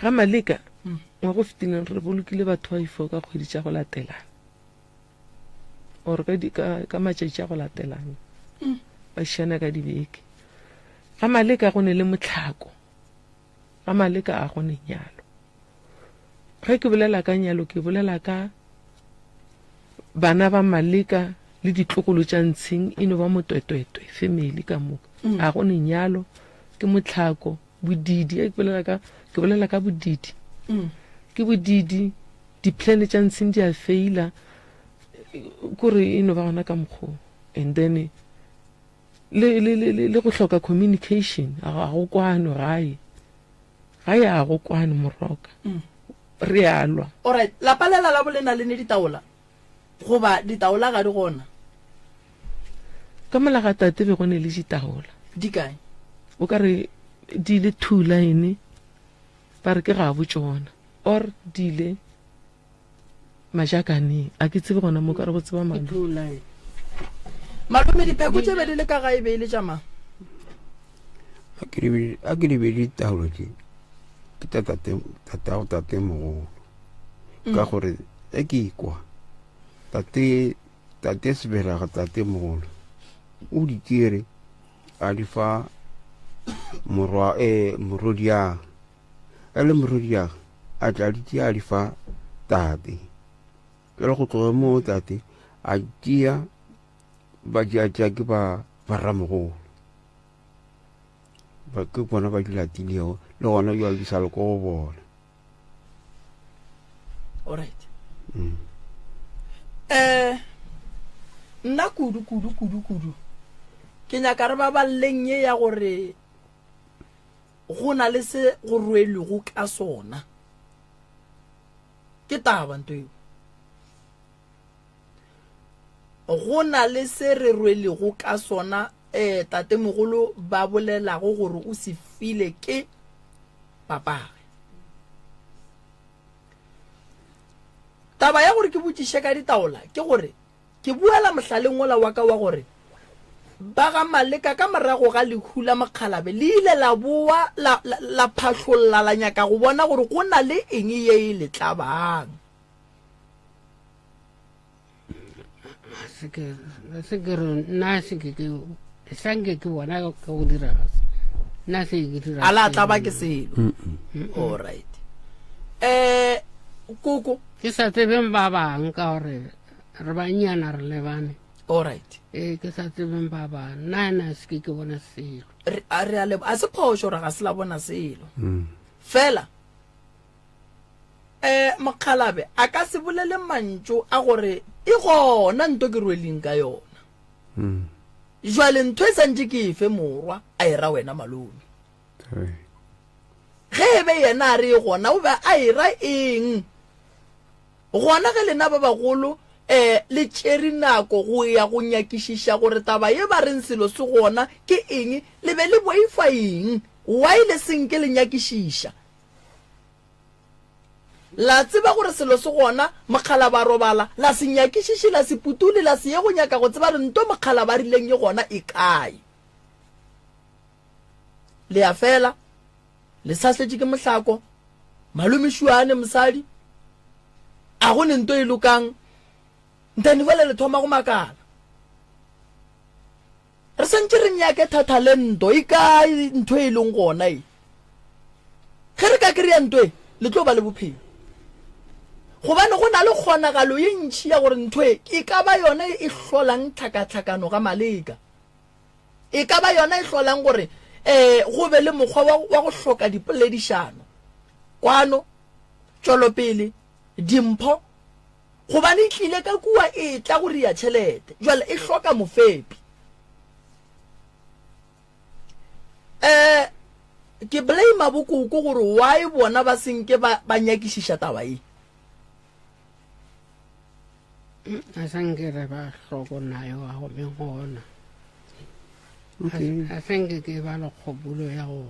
Ga Maleka, ngwaga o fetileng re bolokile batho ba ifo ka kgwedi tša go latelana. Or ka, di, ka, ka matšatši a go latelana. Ba šiana ka dibeke. Ga Maleka go ne le mohlako. Ga Maleka a go ne nyalo. Ge ke bolela ka nyalo ke bolela ka bana ba Maleka le ditlogolo tša Ntshing e no ba motwetwetwe family ka moka. Mm. A go ne nyalo ke motlhako bodidi ke bolela ka ke bolela ka bodidi. Mm. Ke bodidi di-plan tša Ntshing di a feila kore e no ba gona ka mokgwa and then le, le, le, le go hloka communication ga go kwanwe gae gae a go kwane moroka mm. re a lwa alright lapa lela la bolena le ne ditaola goba ditaola ga di gona ka mola ga tate be go ne le ditaola di kae o ka re di ile two line ba re ke ga bo tšona or di ile Majakaneng. A ke tsebe gona mo ka re go tseba malome. Malome dipheko tše be di le ka gae be e le tša mang? A ke di be di taolo tše ke tša tate tatago tate mogolo ka mm. gore e ke ikwa tate tate sebelaga tate mogolo o di tšere a di fa morwa eh morodiang E le morwediagwe, a tla di tšea a di fa tate. Bjale go tloga moo tate a tšea ba tšea tšea ke ba ba ramogolo. Ba ke bona ba di latilego le gona jwale di sa le ko go bona. Alright. Mm. Eh nna kudu kudu kudu kudu ke nyaka re baballeng ye ya gore Go na le se go rwelwego ka sona. Ke taba nto eo. Go na le se re rwelego ka sona, eh, tatemogolo ba bolelago gore o se file ke papage. Taba ya gore ke botšiše ka ditaola ke gore Ke boela mohlaleng wola wa ka wa gore ba ga Maleka ka morago ga lehu la mokgalabe le ile la boa la, la, la phahlolla la nyaka go bona gore go na le eng ye e le tlabang. Se ke, se ke re nna se ke ke sa nke ke bona ke go dira nna se ke dira A la tlaba ke selo. All right. Eh koko ke sa tsebeng ba bang ka gore re bannyana re lebane alright ee ke sa tsebeng ba bang nna ena a seke ke bona selo re a re a lebo a se phošo gore ga se la bona selo mm. fela eh mokgalabe a ka se bolele mantšu a gore e gona nto ke rweleng ka yona mm. jwale ntho e santše ke efe morwa a e ra wena malome ge e be yena a re e gona o be a e ra eng Gona ge lena ba bagolo Um le tšere nako go ya go nyakišiša gore taba ye ba reng selo se gona ke eng, le be le boifa eng? Why le se nke le nyakišiša? La tseba gore selo se gona, mokgalaba a robala, la se nyakišiše, la se putule, la se ye go nyaka go tseba gore nto mokgalaba a rileng e gona e kae. Le ya fela, le sahletše ke mohlako, malome Šuane mosadi, a go ne nto e lokang, nthane fela le thoma go makala. Re santše re nyake thathalento, e kae ntho e leng gona e? Ge re ka kry-a nto e, le tlo ba le bophelo. Gobane go na le kgonagalo ye ntši ya gore ntho e e ka ba yona e hlolang tlhakatlhakano ga Maleka. E ka ba yona e hlolang gore um go be le mokgwa wa, wa go hloka dipoledišano, kwano, tšwelopele, dimpho, gobane e tlile ka kua e tla go ria tšhelete, jwale e hloka mofepi. Um ke blame bokoko gore why bona ba senke ba, ba nyakišiša taba ye. A sa nke re ba hloko nayo ga go be gona. Okay. A sa nke ke ba le kgopolo ya go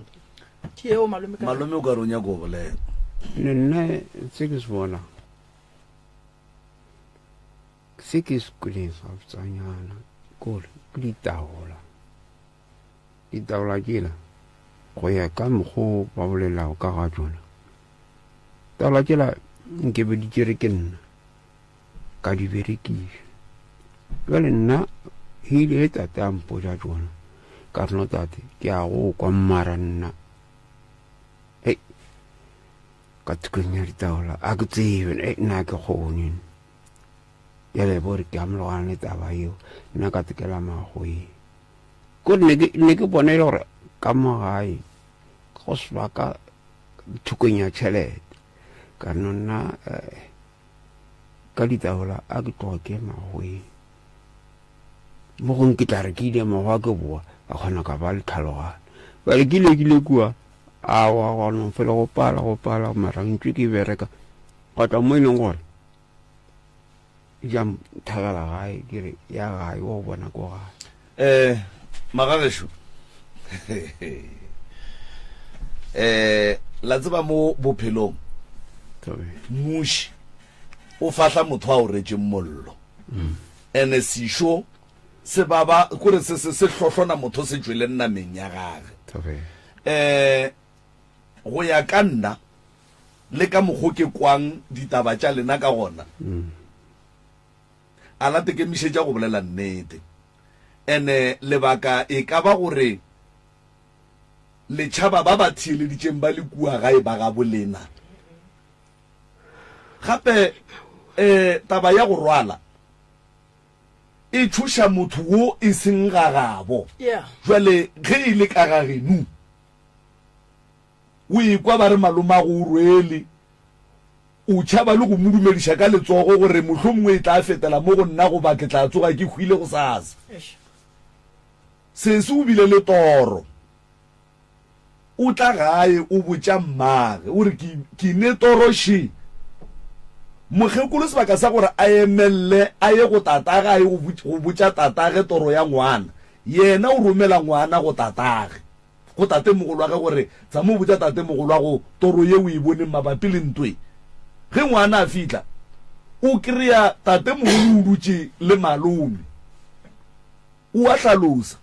Ke yeo malome ka Malome o ka re o nyaka go bolela. Ne nna se ke se bona se ke se kweleng gabotsanyana kore ke ditaola ditaola tšela go ya ka mokgo ba bolelago ka ga tšona taola tšela nke be di tšere ke nna ka di berekiša jale nna ile ge tate a mpotša tšona ka re no tate ke a go kwa mmara nna hei ka thokong ya ditaola a ke tsebe e nna ke kgone jale bo re ke amologana le taba eo nna ka tekela magoeng kore ne ke bona e le gore ka mo gae go sebaka thokong ya tšhelete ka no nna eh, ka ditaola a ke tloga ke magoeng mo gong ke tla re ke ile magoa ke boa ka kgona ka ba le tlhalogano bale ke ile ke ile kua awa gona fela go pala go pala mara ntse ke bereka go tla mo e leng gore ja nthabela gae ke re ya gae wa go bona ko gae um magagešo um la tseba mo bophelong muši o fahla motho a o retšeng mollo mm. ene sešo se baba kore se se se hlohlona motho se tšwele nameng ya gage um go ya ka nna le ka mokgo ke kwang ditaba tša lena ka gona mm. A la tekemišetša go bolela nnete. Ene lebaka e ka ba gore le tšhaba ba ba theeleditšeng ba le kua gae ba gabo lena. Gape um taba ya go rwala e tšhoša motho wo e seng ga gabo. Jwale ge e le ka ga geno, o ekwa ba re malomago o rwele, O tšhaba le go mo dumediša ka letsogo gore mohlomongwe e tla fetela mo go nna goba ke tla tsoga ke hwile gosasa. Sesi o bile le toro. O tla gae o botša mmage o re, Ke, ke ne toro še. Mokgekolo sebaka sa gore a emelle a ye go tatage a ye go, go botša tatage toro ya ngwana, yena o romela ngwana go tatage. go tatemogolwage gore, Tsama o botša tatemogolwago toro ye o e boneng mabapi le ntwe. Ge ngwana a fihla, o krea tatemogolo o dutše le malome. O a hlalosa,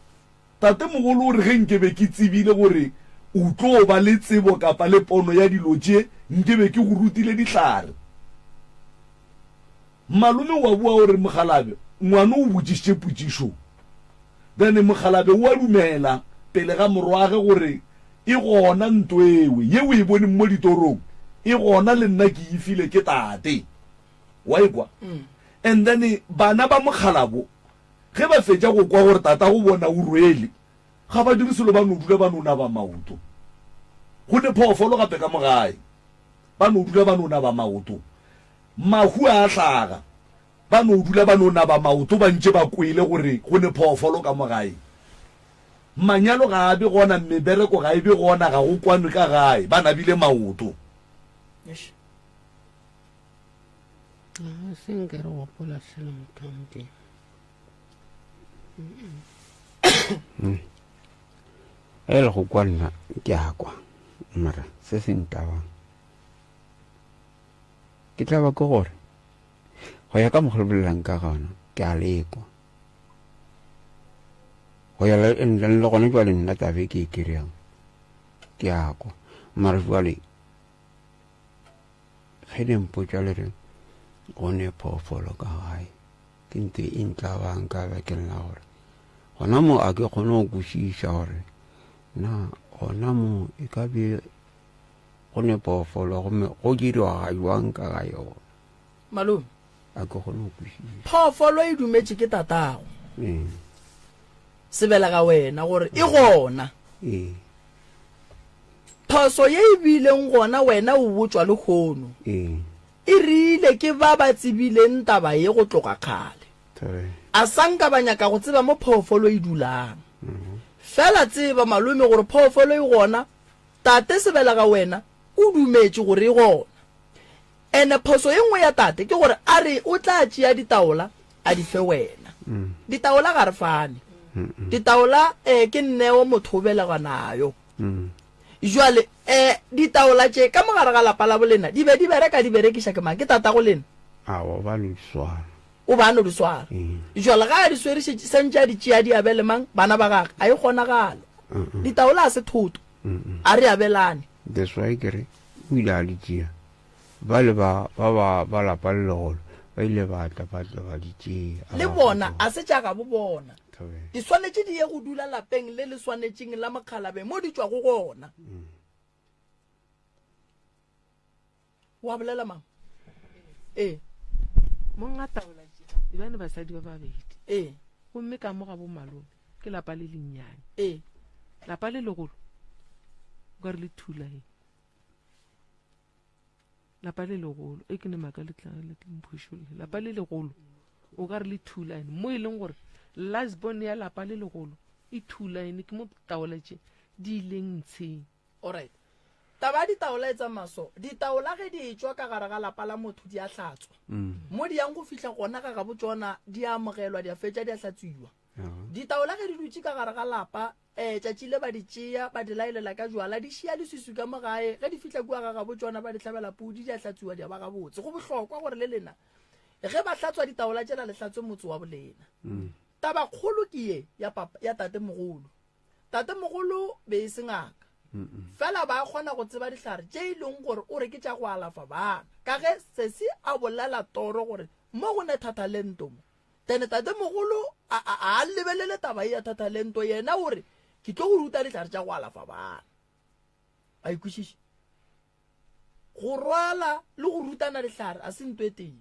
Tatemogolo o re ge nke be ke tsebile gore o tlo ba le tsebo kapa le pono ya dilo tše, nke be ke go rutile dihlare. Malome o a boa o re, Mokgalabje, ngwano o botšišitše potšišo. Bjale mokgalabje o a dumela pele ga morwage gore e gona nto ewe ye o e boneng mo ditorong, e gona le nna ke e file ke tate. Wa e kwa? And then bana ba mokgalabo ge ba fetša go kwa gore tatago bona o rwele, ga ba dire selo ba no dula ba no naba maoto. Go ne phoofolo gape ka mo gae, ba no dula ba no naba maoto. Mahu a a hlaga. Ba no dula ba no naba maoto ba ntše ba kwele gore go ne phoofolo ka mo gae. Manyalo ga a be gona, mebereko ga e be gona, ga go kwanwe ka gae, ba nabile maoto. Ga se nke re gopola selo motho wa Modimo. E le go kwa nna ke a kwa mara se se ntabang ke tla ba ke gore go ya ka mokgwa le bolelang ka gona ke a lekwa go ya le le gone jwale nna tabe ke e kry-ang ke a kwa mara jwale ge le mpotša le re go ne phoofolo ka gae ke ntho e ntlabang ka bakeng la gore gona mo a ke kgone go kwešiša gore na gona mo e ka be go ne phoofolo gomme go dirwa ga jwang ka ga yona malome a ke kgone go kwešiša phoofolo e dumetše ke tatago ee sebelega wena gore e gona ee phoso ye e bileng gona wena o botšwa lehono ee E rile ke ba ba tsebileng taba ye go tloga kgale. A sa nka ba nyaka go tseba mo phoofolo e dulang. Fela tseba, malome, gore phoofolo e gona, tate sebelega wena o dumetše gore e gona. Ene phoso ye nngwe ya tate ke gore a re o tla tšea ditaola a di fe wena. Ditaola ga re fane. Ditaola eh, ke neo motho o belegwa nayo. Jwale, eh, ditaola tše ka mo gare ga lapa la bolena di be di bereka di berekiša ke mang? Ke tatago lena? Aowa, o ba no di swara. O ba no di swara. Jwale ga a di swere šetše santše a di tšea di abele mang? Bana ba gage. A e kgonagale. Ditaola a se thoto. A re abelane. That's why ke re o ile a di tšea. Ba le ba ba ba ba lapa le legolo ba ile ba tla ba tla ba di tšea. Le bona a se tša gabo bona. Di swanetše di ye go dula lapeng le le swanetšeng la mokgalabeng mo di tšwago gona. Wa bolela mang? Ee. Monga taola tše e bane basadi ba babedi. Ee. Gomme ka mo ga bo malome ke lapa le lennyane. Ee. Lapa le legolo o ka re le thulaeng. Lapa le legolo e ke ne maaka le tla le mphošolle. Lapa le legolo o ka re le thulaene mo e leng gore last born ya lapa le legolo e thulaene ke mo taola tše di ileng ntsheng. Alright. Taba ya ditaola e tsamaya so. Ditaola ge di etšwa ka gare ga lapa la motho di a hlatswa. Mo di yang go fihla gona ga gabo tšona di a amogelwa di a fetša di a hlatswiwa. Ditaola ge di dutše ka gare ga lapa um tšatši le ba di tšea ba di laelela ka jwala di šia leswiswi ka mo gae ge di fihla kua ga gabo tšona ba di hlabela pudi di a hlatswiwa di a ba gabotse. Go bohlokwa gore le lena ge ba hlatswa ditaola tšela le hlatswe motse wa bolena. Tabakgolo ke ye ya papa ya tatemogolo. Tatemogolo be e se ngaka fela ba kgona go tseba dihlare tše e leng gore o re ke tša go alafa bana ka ge sesi a bolela toro gore mo go ne thathalento mo then tatemogolo a a a lebelele taba ye ya thathalento yena o re ke tlo go ruta dihlare tša go alafa bana a ikwešiše go rwala le go rutana dihlare a se nto e tee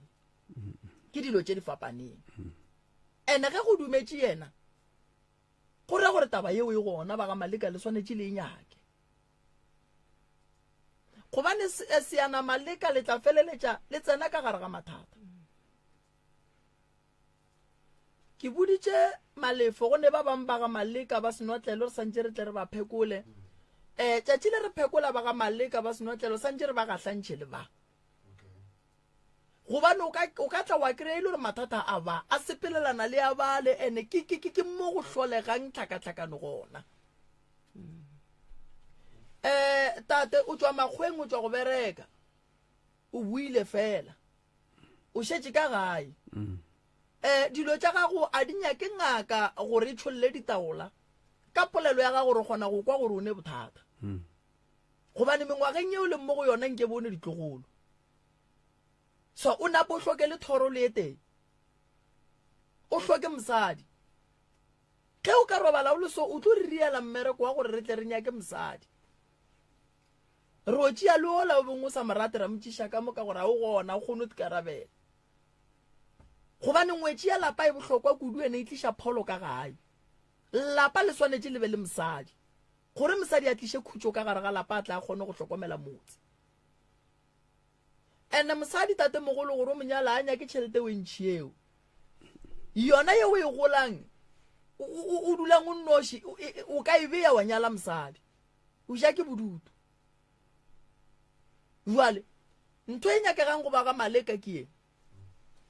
ke dilo tše di fapaneng ene ge go dumetše yena Go ra gore taba yeo e gona, ba ga Maleka le swanetše le e nyake. Gobane eh, seana Maleka le tla feleletša le tsena ka gare ga mathata. Ke boditše Malefo go ne ba bang ba ga Maleka ba senotlelo re santše re tle re ba phekole. Eh, tšatši le re phekola ba ga Maleka ba senotlelo santše re ba gahlantšhe le ba. Gobane o ka, o ka tla wa kry-a e le gore mathata a ba a sepelelana le a bale, ene ke, ke, ke, ke mo go hlolegang tlhakatlhakano gona. Um tate o tšwa makgweng, o tšwa go bereka, o buile fela, o šetše ka gae. Um dilo tša gago a di nyake ngaka gore e tšholle ditaola. Ka polelo ya gago re kgona go kwa gore o ne bothata. Gobane mengwageng yeo leng mo go yona nke bone ditlogolo. So o nape o hloke le thoro le etee. O hloke mosadi. Ge o ka robala o le so o tlo re riela mmereko wa gore re tle re nyake mosadi. Re o tšea le ola o beng o sa mo rate ra mo tšiša ka moka gore a o gona o kgone go ikarabela. Gobane ngwetši ya lapa e bohlokwa kudu ene e tliša pholo ka gae. Lapa le swanetše le be le mosadi. Gore mosadi a tliše khutšo ka gare ga lapa a tle a kgone go hlokomela motse. Ene mosadi tatemogolo gore o mo nyala a nyake tšhelete o e ntšhi eo. Yona ye o e golang o dulang o nnoši o ka e beya wa nyala mosadi. O ja ke bodutu. Jwale ntho e nyakegang go ba ga Maleka ke ye.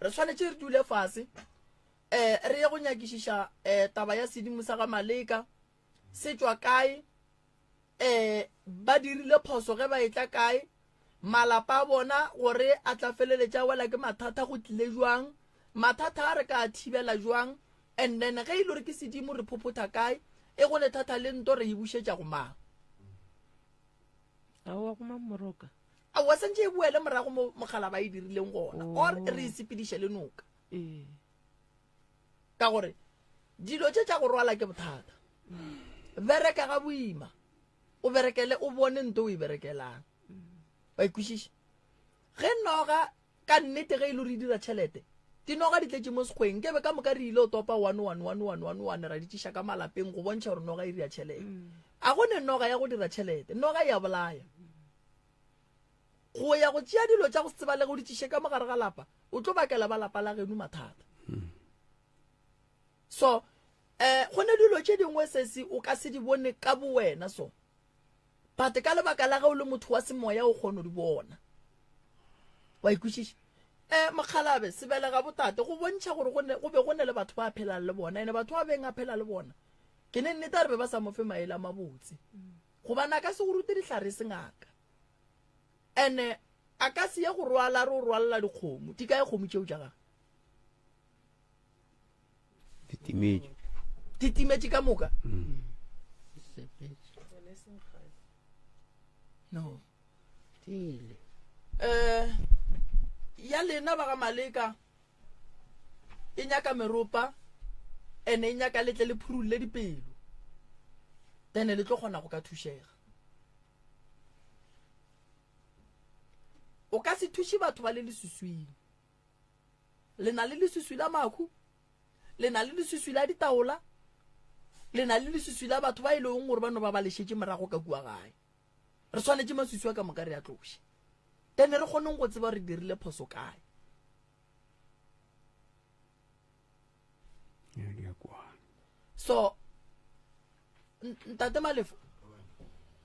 Re swanetše re dule fase um re ye go nyakišiša um taba ya sedimo sa ga Maleka se tšwa kae, um ba dirile phoso ge ba etla kae, malapa a bona gore a tla feleletša a wela ke mathata go tlile jwang, mathata a re ka a thibela jwang, and then ge e le gore ke sedimo re phophotha kae, e go ne thata le nto re e bušetša go mang. Aowa go mang Moroka? Aowa santše e boele morago mo mogala ba e dirileng gona oh. Or re e sepediše le noka. Ee. Ka gore dilo tše tša go rwala ke bothata. Bereka ga boima. O berekele o bone nto o e berekelang. Wa ikwešiša? Ge noga ka nnete ge e le gore e dira tšhelete, dinoga di tletše mo sekgweng, nke be ka moka re ile o topa one one one one one one ra di tšiša ka malapeng go bontšha gore noga e dira tšhelete. A go ne noga ya go dira tšhelete, noga e a bolaya. Go ya go tšea dilo tša go se tsebalege o di tšiše ka mogare ga lapa, o tlo bakela ba lapa la geno mathata. So, eh, go ne dilo tše dingwe sesi o ka se di bone ka bowena so. But ka lebaka la ge o le motho wa semoya o kgona go di bona. Wa ikwešiša? Eh, mokgalabe, sebelega botate, go bontšha gore go ne, go be go ne le batho ba phelang le bona, ene batho ba beng a phela le bona, ke ne nnete a re be ba sa mo fe maele a mabotse. Gobane a ka se go rute dihlare e se ngaka. Ene a ka se ye go rwala re o rwalela dikgomo. Di kae kgomo tšeo tša gagwe? Di timetše. Di timetše ka moka? Mm. No. Tile. Eh ya lena ba ga Maleka e nyaka meropa ene e nyaka letle le phurulle dipelo then le tlo kgona go ka thušega. O ka se thuše batho ba le lesuswing. Le na le lesuswi la makhu, le na le lesuswi la ditaola, le na le lesuswi la batho ba e leng gore ba no ba ba lešetše morago ka kua gae. Re swanetše masuswi a ka moka re a tloše. Then re kgoneng go tseba re dirile phoso kae. So ntate Malefo,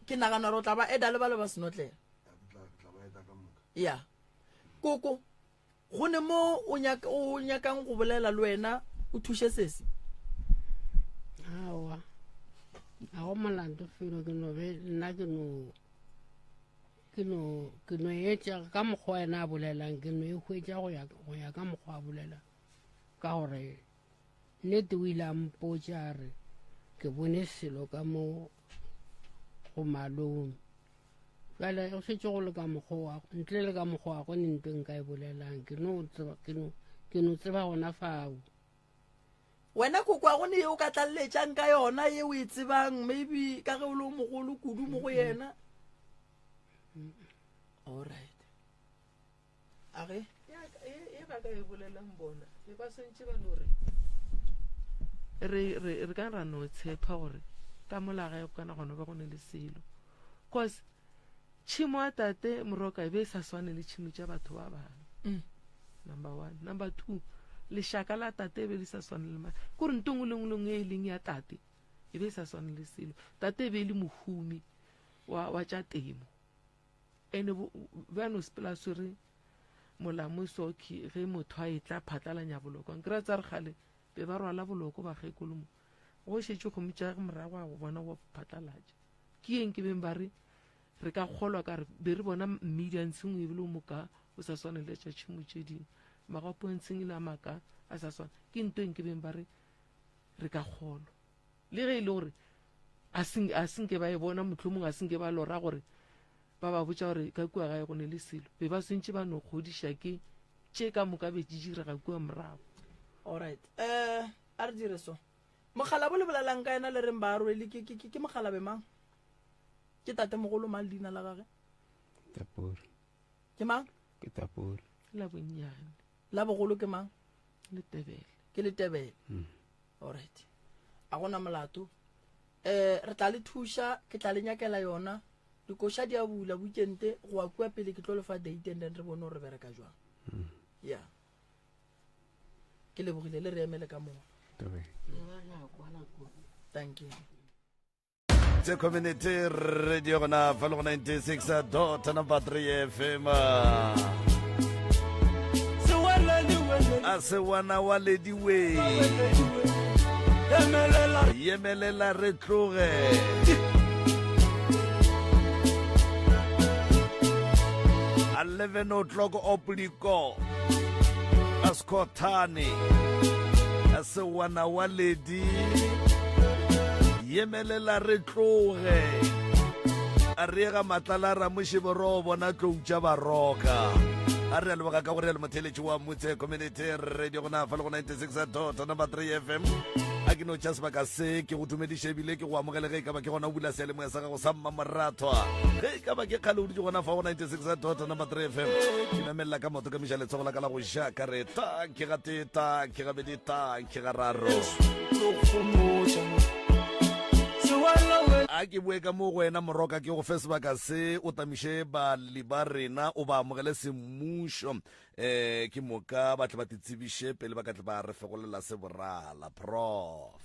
ke nagana gore o tla ba eda le ba le ba senotlela. Ya. Koko, go ne mo o nyaka o nyakang go bolela le wena o thuše sesi? Aowa. A go molato felo ke no be nna ke no ke no ke no etša ka mokgwa yena a bolelang ke no e hwetša go ya go ya ka mokgwa a bolelang ka gore nnete o ile a mpotša a re ke bone selo ka mo go malome bjale go šetše go le ka mokgwa wa ntle le ka mokgwa wa go ne nto nka e bolelang ke no tseba ke no ke no tseba gona fao. Wena koko a go ne ye o ka tlaleletšang ka yona ye o e tsebang maybe ka ge o le o mogolo kudu mo go yena? All right. A ge? E ba ka e bolelang bona e ba swantše ba no re re re re ka ra no tshepa gore ka mola gae go kana gona ba go ne le selo cause tšhimo ya tate Moroka e be e sa swane le tšhimo tša batho ba bangwe mm. Number one, number two, lešaka la tate e be le sa swane le mane kore nto ngwe le ngwe le ngwe e leng ya tate e be e sa swane le selo. Tate e be e le mohumi wa, wa tša temo ene ba no sepela a swere molamo soki ge motho a etla phatlalanya boloko nkry tsa re gale be ba rwala boloko bakgekolo mo go šetše kgomo tša morago a go bona wa phatlalatša ke eng ke beng ba re re ka kgolwa ka re be re bona mmidi a ntsheng o ebile o moka o sa swane le tša tšhimo tše dingwe magapo a ntsheng e le a maka a sa swane ke nto eng ke beng ba re re ka kgolwa le ge e le gore a senke ba e bona mohlomong a senke ba lora gore ba ba botša gore ka kua gae go ne le selo be ba swantše ba no kgodiša ke tše ka moka be di direga kua morago. Alright um a re dire so. Mokgalabo le bolelang ka yena le reng ba rwele ke ke ke mokgalabe mang? Ke tatemogolo mang leina la gage? Tapori. Ke mang? Ke Tapori. La bonnyane. La bogolo ke mang? Letebele. Ke Letebele. Mm. Alright. A gona molato. Eh re tla le thuša, ke tla le nyakela yona. Dikoša di a bula weekend go wa kua pele ke tlo le fa date and then re bone gore re bereka jwang. Mm. Yeah. Ke lebogile le re emele ka mola. Thank you. Tse community radio gona fa le go 96 dot number 3 FM. A se wana wa lediwe. Yemelela re tloge. 11 o'clock opliko. Askothane. A se wana wa ledi. Yemelela re tloge. A re ga matlala ramošeboro bona tlou tša baroka. A re a leboga ka gore le motheletši wa Motse Community Radio gona fa le go 96 dot number 3 FM. A ke no tša sebaka se ke go dumediše ebile ke go amogele ge e ka ba ke gona o bula seyalemoya sa gago sa mmamorathwa. Ge e ka ba ke kgale o dutše gona fa go 96 dot number 3 FM. Ke namelela ka maoto ka miša letsogo la ka la go ja ka re ta ke ga tee ta ke gabedi ta ke gararo. A ke boe ka mo go wena Moroka ke go fe sebaka se o tamiše balli ba rena o ba amogele semmušo um ke moka ba tle ba titsebiše pele ba ka tle ba re fegolela se borala prof.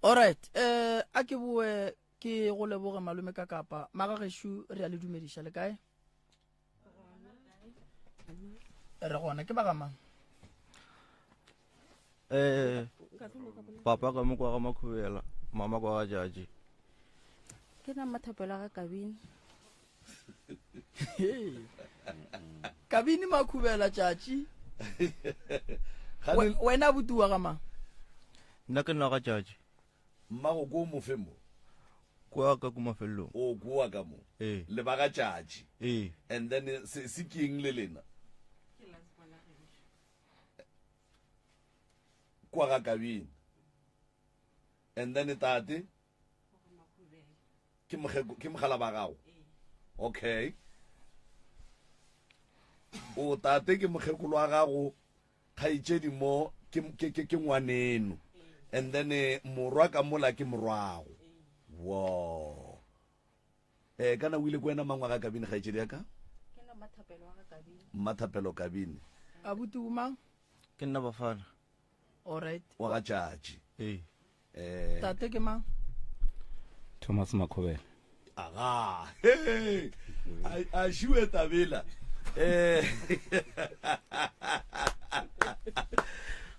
Alright, eh a ke boe ke go leboge malome ka kapa magagešo re a le dumediša le kae? Re gona ke ba ga mang? Eh, papa ka mo kwa ga Makhubela, mama kwa ga Jaji. Ke nna Mmathapelo ga Kabini. Kabini Makhubela Tšatši. Wena abuti wa ga mang? Nna ke nna ga Tšatši. Mmago ko mo fe mo? Kwa ka ko mafelelong. O kwa ka mo? Ee. Le ba ga Tšatši. Ee. And then se se ke eng le lena? Kwa ga Kabini. And then tate ke mogeko ke mogala ba gago. Okay. O tate ke mokgekolo wa gago kgaetšedi mo ke ke ke, ke ngwaneno. And then eh, morwa ka mola ke morwago. Wow. Eh kana o ile ko wena mangwa ga Kabini kgaetšedi ya ka? Ke nna Mmathapelo wa ga Kabini. Mmathapelo Kabini. Abuti o mang? Ke nna Bafana. Alright. Wa ga Tšatši. Ee. Eh. Tate ke mang? Thomas Makhobela. Aga. Hey. A a šiwe tabela. Eh.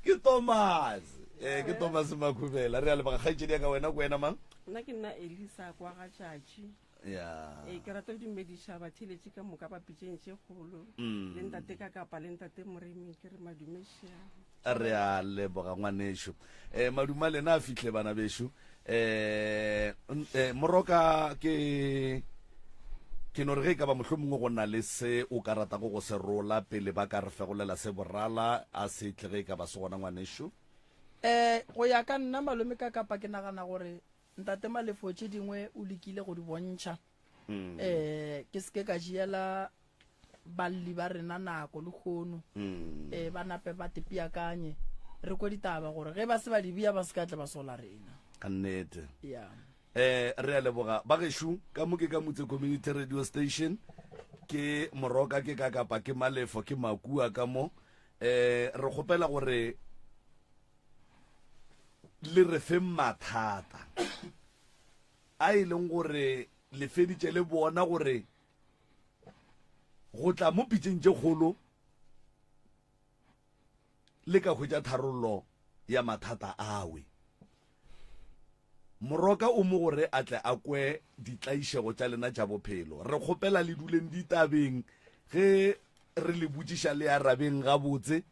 Ke Thomas. Eh ke Thomas Makhubela. Re a leboga kgaetšedi ya ka wena ko wena mang? Nna ke nna Elisa kwa ga Tšatši. Ya. Ee, ke rata go dumediša batheeletši ka moka ba pitšeng tše kgolo. Mm. Le ntate ka kapa le ntate Moremi ke re madumešia. Re a leboga ngwanešu. Eh maduma lena a fihle bana bešo. Eh, eh moroka ke ke no re ge e ka ba mohlomongwe go na le se o ka ratago go se rola pele ba ka re fegolela se borala a se tle ge e ka ba se gona ngwanešu. Eh go ya ka nna malome ka kapa ke nagana gore ntate Malefo tše dingwe o lekile go di bontšha. Mm. Eh ke seke ka jiela balli ba rena nako le kgono. Mm. Eh ba nape ba tepiakanye re kwe ditaba gore ge ba se ba di bea ba se ka tle ba sola rena. Ka nnete. Yeah. Eh re a leboga ba gešo ka mo ke ka Motse Community Radio Station ke Moroka ke ka kapa ke Malefo ke Makua ka mo eh re kgopela gore le re fe mathata a e leng gore le feditše le bona gore go tla mo pitšeng tše kgolo le ka hwetša tharollo ya mathata awe. Moroka o mo gore a tle a kwe ditlaišego tša lena tša bophelo. Re kgopela le duleng ditabeng ge re le botšiša le arabeng gabotse.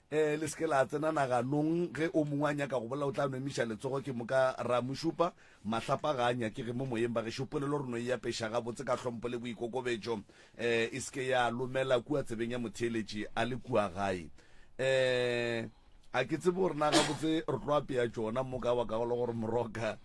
Eh, le se ke la tsena naganong ge o mongwe a nyaka go bolela o tla no emiša letsogo ke moka ra mo šupa. Mahlapa ga a nyakege mo moyeng bagešo polelo re no e apeša gabotse ka hlompho le boikokobetšo eh, e se ke ya lomela kua tsebeng ya motheeletši a le kua gae. Eh, a ke tsebe gore na gabotse re tlo apea tšona mo ka baka la gore moroka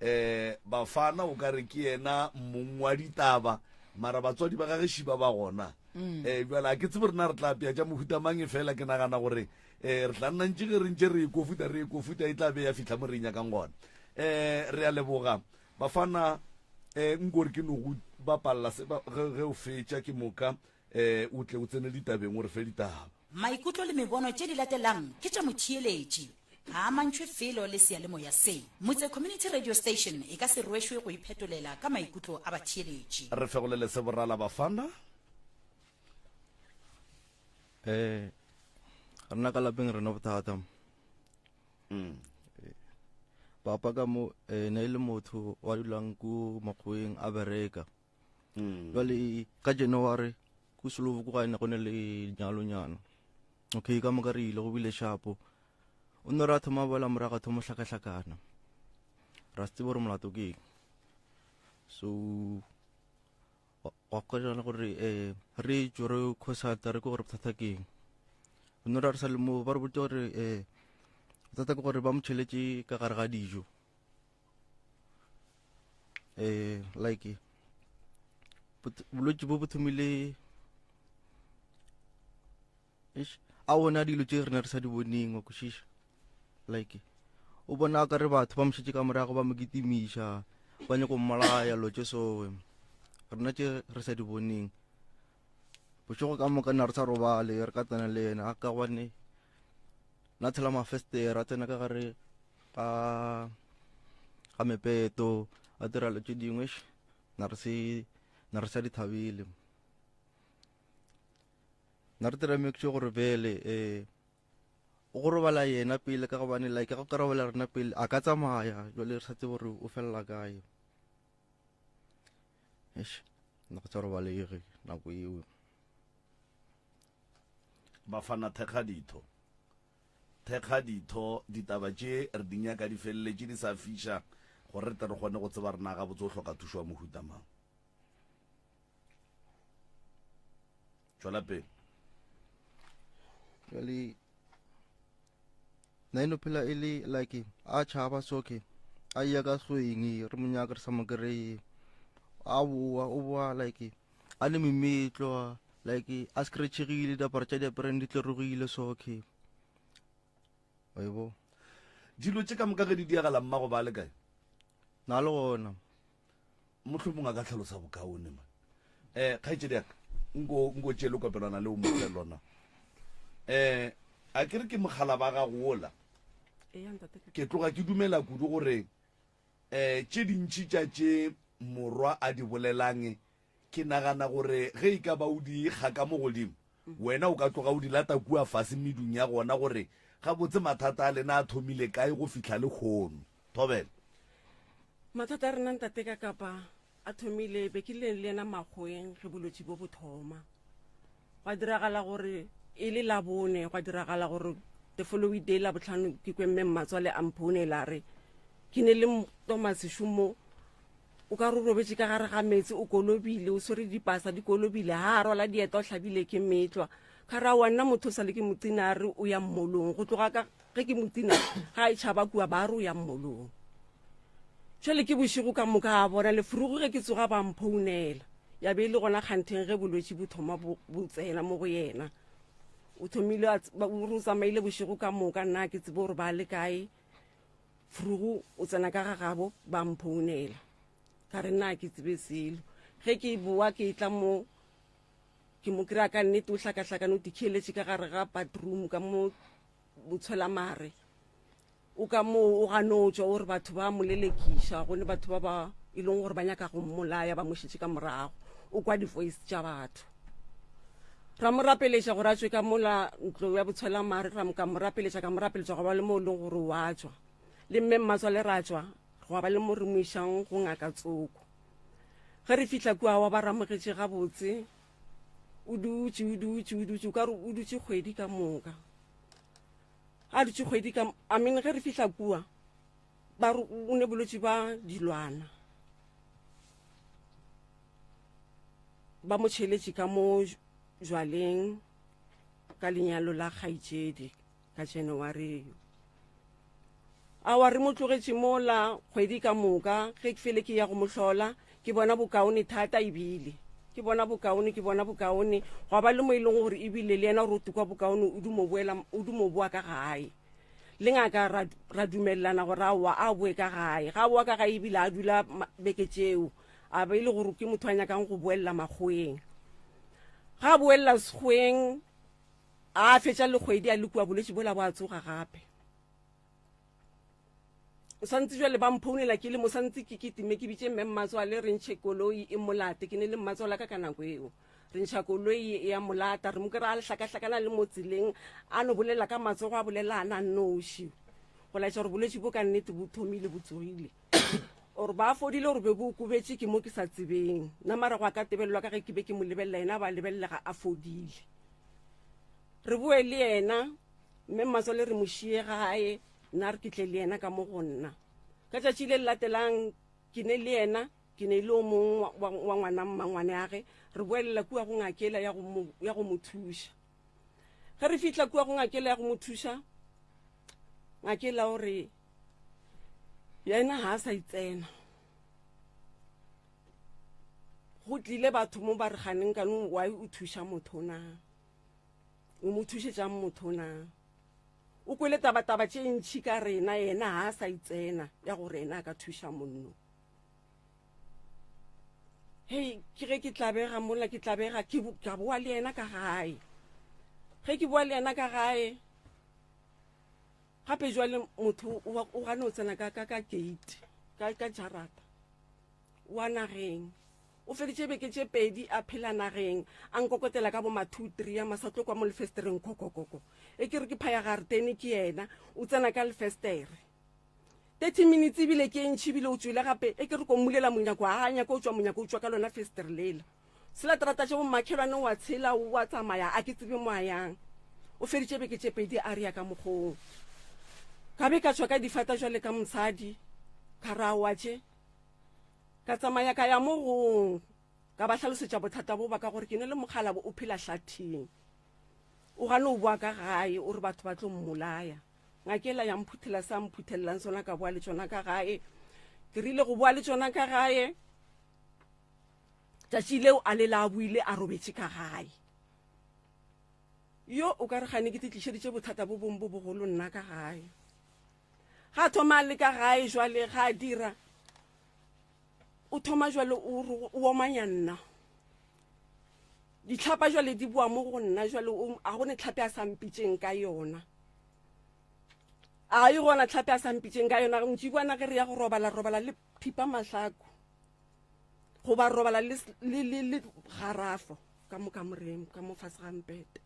eh, Bafana o ka re ke yena mong wa ditaba mara batswadi ba gage šiba ba gona. Mm. Eh, bjale a ke tsebe rena re tla apea tša mohuta mang e fela ke nagana gore um re tla nna ntše ge re ntše re ekofuta re ekofuta e tla be ya fihla mo re nyakang gona. Um re a leboga Bafana. Um nkore ke no go bapalela se ge o fetša ke moka um o tle o tsene ditabeng o re fe ditaba. Maikutlo le mebono tše di latelang ke tša motheeletši. Ga a mantšhwe felo le seyalemoya se. Motse Community Radio Station e ka se rwešwe go iphetolela ka maikutlo a batheeletši. Re fegolele se borala Bafana. Eh, Rena ka lapeng rena bothata. Mm. Papa ka mo eh, ne e le motho wa dulang ko makgoweng a bereka. Mm. Jwale ka January ko Slovo ko gae ne go ne le nyalonyana. Okay, ka moka re ile go bile shapo. O ne ra thoma boela morago a thoma hlakahlakana. Ra se tsebe gore molato ke eng. So gwa kgojana gore um re tšwe re consulta re ke gore bothata ke eng. O ne ra re sa le moo ba re botša gore um bothata ke gore ba mo tšheletše ka gare ga dijo. Um like bolwetši bo bo thomile eish a bona dilo tše rena re sa di boneng wa kwešiša like o bona ka re batho ba mo šetše ka morago ba mo kitimiša ba nyako mmolaya lo tše sowe rena tše re sa di boneng bošego ka moka nna re sa robale re ka tsena le yena ka gobane na tshela mafestere a tsena ka gare ga ga mepeto a dira lo tše dingwe eish, na re se na re sa di thabele na re dira make sure gore bele um go robala yena pele ka gobane like go ka robala rena pele a ka tsamaya jale re sa tsebe gore o felela kae eish nna go sa robalege nako eo Bafana thekga ditho. Thekga ditho, ditaba tše re di nyaka di feleletše di sa fiša gore re tle re kgone go tseba re na gabotse o hloka thušo ya mohuta mang. Tšwela pele. Jale nna e no phela e le like a tšhaba soke a ya ka hlweng re mo nyaka re sa mo kry-e a boa o boa like a le memetlo like a scratchegile diaparo tša diapereng di tlerogile soke wa e bo Dilo tše ka moka ge di diagala mmago ba le kae? Na le gona. Mohlomong a ka hlalosa bokaone man. Eh kgaetšedi ya ka nko nko tšee lekopelwana leo mo fe lona. Eh a ke re ke mogala ba gago wola. Eya ntate ka. Ke tloga ke dumela kudu gore eh tše dintši tša tše morwa a di bolelang Ke nagana gore ge e ka ba o di ekga ka mo godimo, wena o ka tloga o di lata kua fase medung ya gona gore gabotse mathata a lena a thomile kae go fihla lehono. Thobela. Mathata a rena ntate ka kapa a thomile be ke le le yena makgoweng ge bolwetši bo bo thoma. Gwa diragala gore e le Labone, gwa diragala gore the following day Labohlano ke kwe mme mmatswale a mphounela a re ke ne le Thomas šomo O ka re o robetše ka gare ga meetse, o kolobile, o swere dipasa di kolobile, ha a rwala dieta o hlabile ke metlwa. Ka re aowa nna motho o sa le ke motina a re o ya mmolong, go tloga ka ge ke motina ga e tšhaba kua ba re o ya mmolong. Jwale ke bošego ka moka a bona lefurugu ge ke tsoga ba mphounela, ya be e le gona kgantheng ge bolwetši bo thoma bo bo tsena mo go yena. O thomile a o re o tsamaile bošego ka moka nna ke tsebe gore ba le kae. Frugu o tsena ka ga gabo ba mphounela ka re nna ke tsebe selo ge ke boa ke tla mo ke mo kry-a ka nnete o hlakahlakane o tikheletše ka gare ga bathroom ka mo botshwela mare o ka moo o gano tšwa o re batho ba mo lelekiša gone batho ba ba e leng gore ba nyaka go mmolaya ba mo šetše ka morago o kwa di-voice tša batho Ra mo rapeletša gore a tšwe ka mola ntlo ya botshwelamare, ra ka mo rapeletša, ka mo rapeletša gwa ba le mo e leng gore wa tšwa. Le mme mmatswale ra tšwa, gwa ba le mo re mo išang go ngaka tsoko. Ge re fihla kua wa ba ramogetše gabotse, o dutše, o dutše, o dutše, o ka re o dutše kgwedi ka moka. A dutše kgwedi ka, I mean ge re fihla kua, ba re o ne bolwetši ba dilwana. Ba mo tšheletše ka mo jwaleng ka lenyalo la kgaetšedi ka January. Awa re mo tlogetše mola kgwedi ka moka ge ke fele ke ya go mo hlola ke bona bokaone thata ebile ke bona bokaone ke bona bokaone gwa ba le mo e leng gore ebile le yena o rotukwa bokaone o dumo boela o dumo boa ka gae le ngaka ra, ra dumelelana gore aowa a boe ka gae ga a boa ka gae ebile a dula beke tšeo a be e le gore ke motho a nyakang go boelela makgoweng ga a boelela sekgoweng a fetša le kgwedi a le kua bolwetši bola bo a tsoga gape o santse jale ba mphounela ke le mo santse ke kitime ke bitše mme mmatswale re ntšhe koloi e molate ke ne le mmatswala ka ka nako eo. Re ntšha koloi e ya molata, re mo kry a le hlakahlakana le mo tseleng, a no bolela ka matsogo, a bolela a na nnoši. Go laetša gore bolwetši bo ka nnete bo thomile bo tsogile. Or ba fodile gore be bo okobetše ke mo ke sa tsebeng. Nna mara go a ka tebelelwa ka ge ke be ke mo lebelela yena ba lebelelega a fodile. Re boe le yena mme mmatswale re mo šie gae, nna re ke tle le yena ka mo go nna. Ka tšatši le le latelang ke ne le yena Ke ne e le o mongwe wa, wa ngwana mmangwane age, re boelela kua go ngakela ya go mo, ya go mo thuša. Ge re fihla kua go ngakela ya go mo thuša, ngakela o re yena ga a sa itsena. Go tlile batho mo ba re ganeng kano why o thuša motho na? O mo thušetšang motho na? O kwele tabataba tše ntšhi ka rena, yena ga a sa itsena ya gore yena a ka thuša monno. Hei, ke ge ke tlabega mola ke tlabega ke ka boa le yena ka gae. Ge ke boa le yena ka gae, gape jwale motho o gane o tsena ka ka ka gate, ka ka jarata. Wa nageng. O feditše beke tše pedi a phela nageng, a nkokotela ka bo ma 2 3 a masatlo kwa mo lefestereng kokokoko. E ke re ke phaya garetene ke yena, o tsena ka lefestere. 30 minutes ebile ke e ntšhi ebile o tswile gape e ke re ko mmulela monyako a nyako o tswa monyako o tswa ka lona festere lela sela terata tše bommakhelwane wa tshela wa tsamaya a ke tsebe mo a yang o feditše beke tše pedi a re ya ka mokgong ka be ka tswa ka difata jwale ka mosadi ka ra wa tše ka tsamaya ka ya mo gong ka ba hlalosetša bothata bo ba ka gore ke ne le mokgalabo o phela hlathing o gane o boa ka gae o re batho ba tlo mmolaya Ngakela ya mphuthela sa mphuthelelang sona ka boa le tšona ka gae. Ke rile go boa le tšona ka gae, tšatši leo a lela a buile a robetše ka gae. Yo o ka re gane ke te tlišeditše bothata bo bong bo bogolo nna ka gae. Ga thoma a le ka gae jwale ga a dira o thoma jwale o omanya nna. Ditlhapa jwale di boa mo go nna jwale a go ne tlhape a sa mpitšeng ka yona. A e gona tlhape a sa mpitšeng ka yona ntšibwana ge re ya go robala robala le thipa mahlaku goba robala le, le, le, le garafo ka mo kamoreng ka mo fase ga mpete.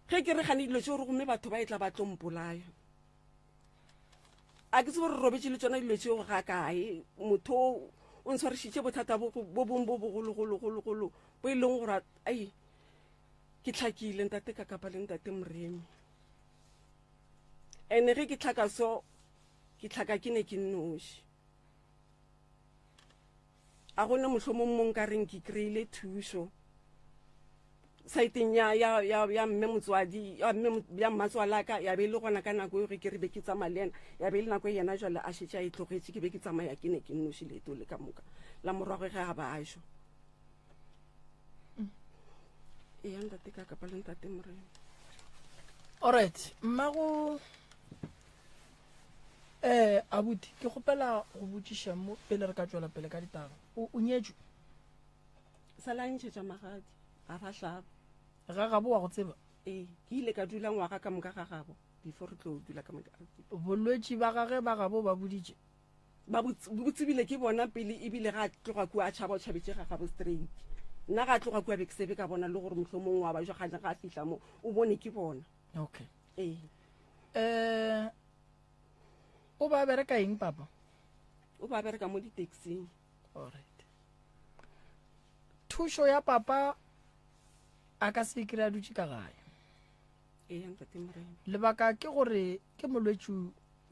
Ge ke re gane dilo tšeo re gomme batho ba e tla ba tlo mpolaya. A ke tsebe gore robetše le tsona dilo tšeo ga kae motho o ntshwarišitše bothata bo bong bo bogologologologolo bo e leng gore ai ke tlhakile ntate ka kapa le ntate moremi ene ge ke tlhaka so ke tlhaka ke ne ke nnoši a gone mohlomong mo nka reng ke kry-ile thušo saeteng ya ya ya ya mme motswadi ya mme ya mmatswalaka ya be e le gona ka nako eo ge ke re be ke tsamaya le yena ya be e le nako e yena jwale a šetše a e tlogetše ke be ke tsamaya ke ne ke nnoši leeto le ka moka la morwagwe ge a ba jo eya ntate ka kapa le ntate morena alright mmago eh abuti ke kgopela go botšiša mo pele re ka tšwela pele ka ditaba o o nyetšwe sa la ntšhetša magadi ga ba hlaba ga gabo wa go tseba ee ke ile ka dula ngwaga ka moka ga gabo before re tlo dula ka moka bolwetši ba gage ba gabo ba boditše ba bo tsebile ke bona pele ebile ga a tloga kua a tšhaba o tšhabetše ga gabo straight nna ga a tloga kua be ke sebe ka bona le gore mohlomong wa ba jwa ga ga a fihla mo o bone ke bona okay ee eh o ba bereka eng papa o ba bereka mo di-taxing alright thušo ya papa a ka se kry a dutše ka gae ee ntate morena lebaka ke gore ke molwetši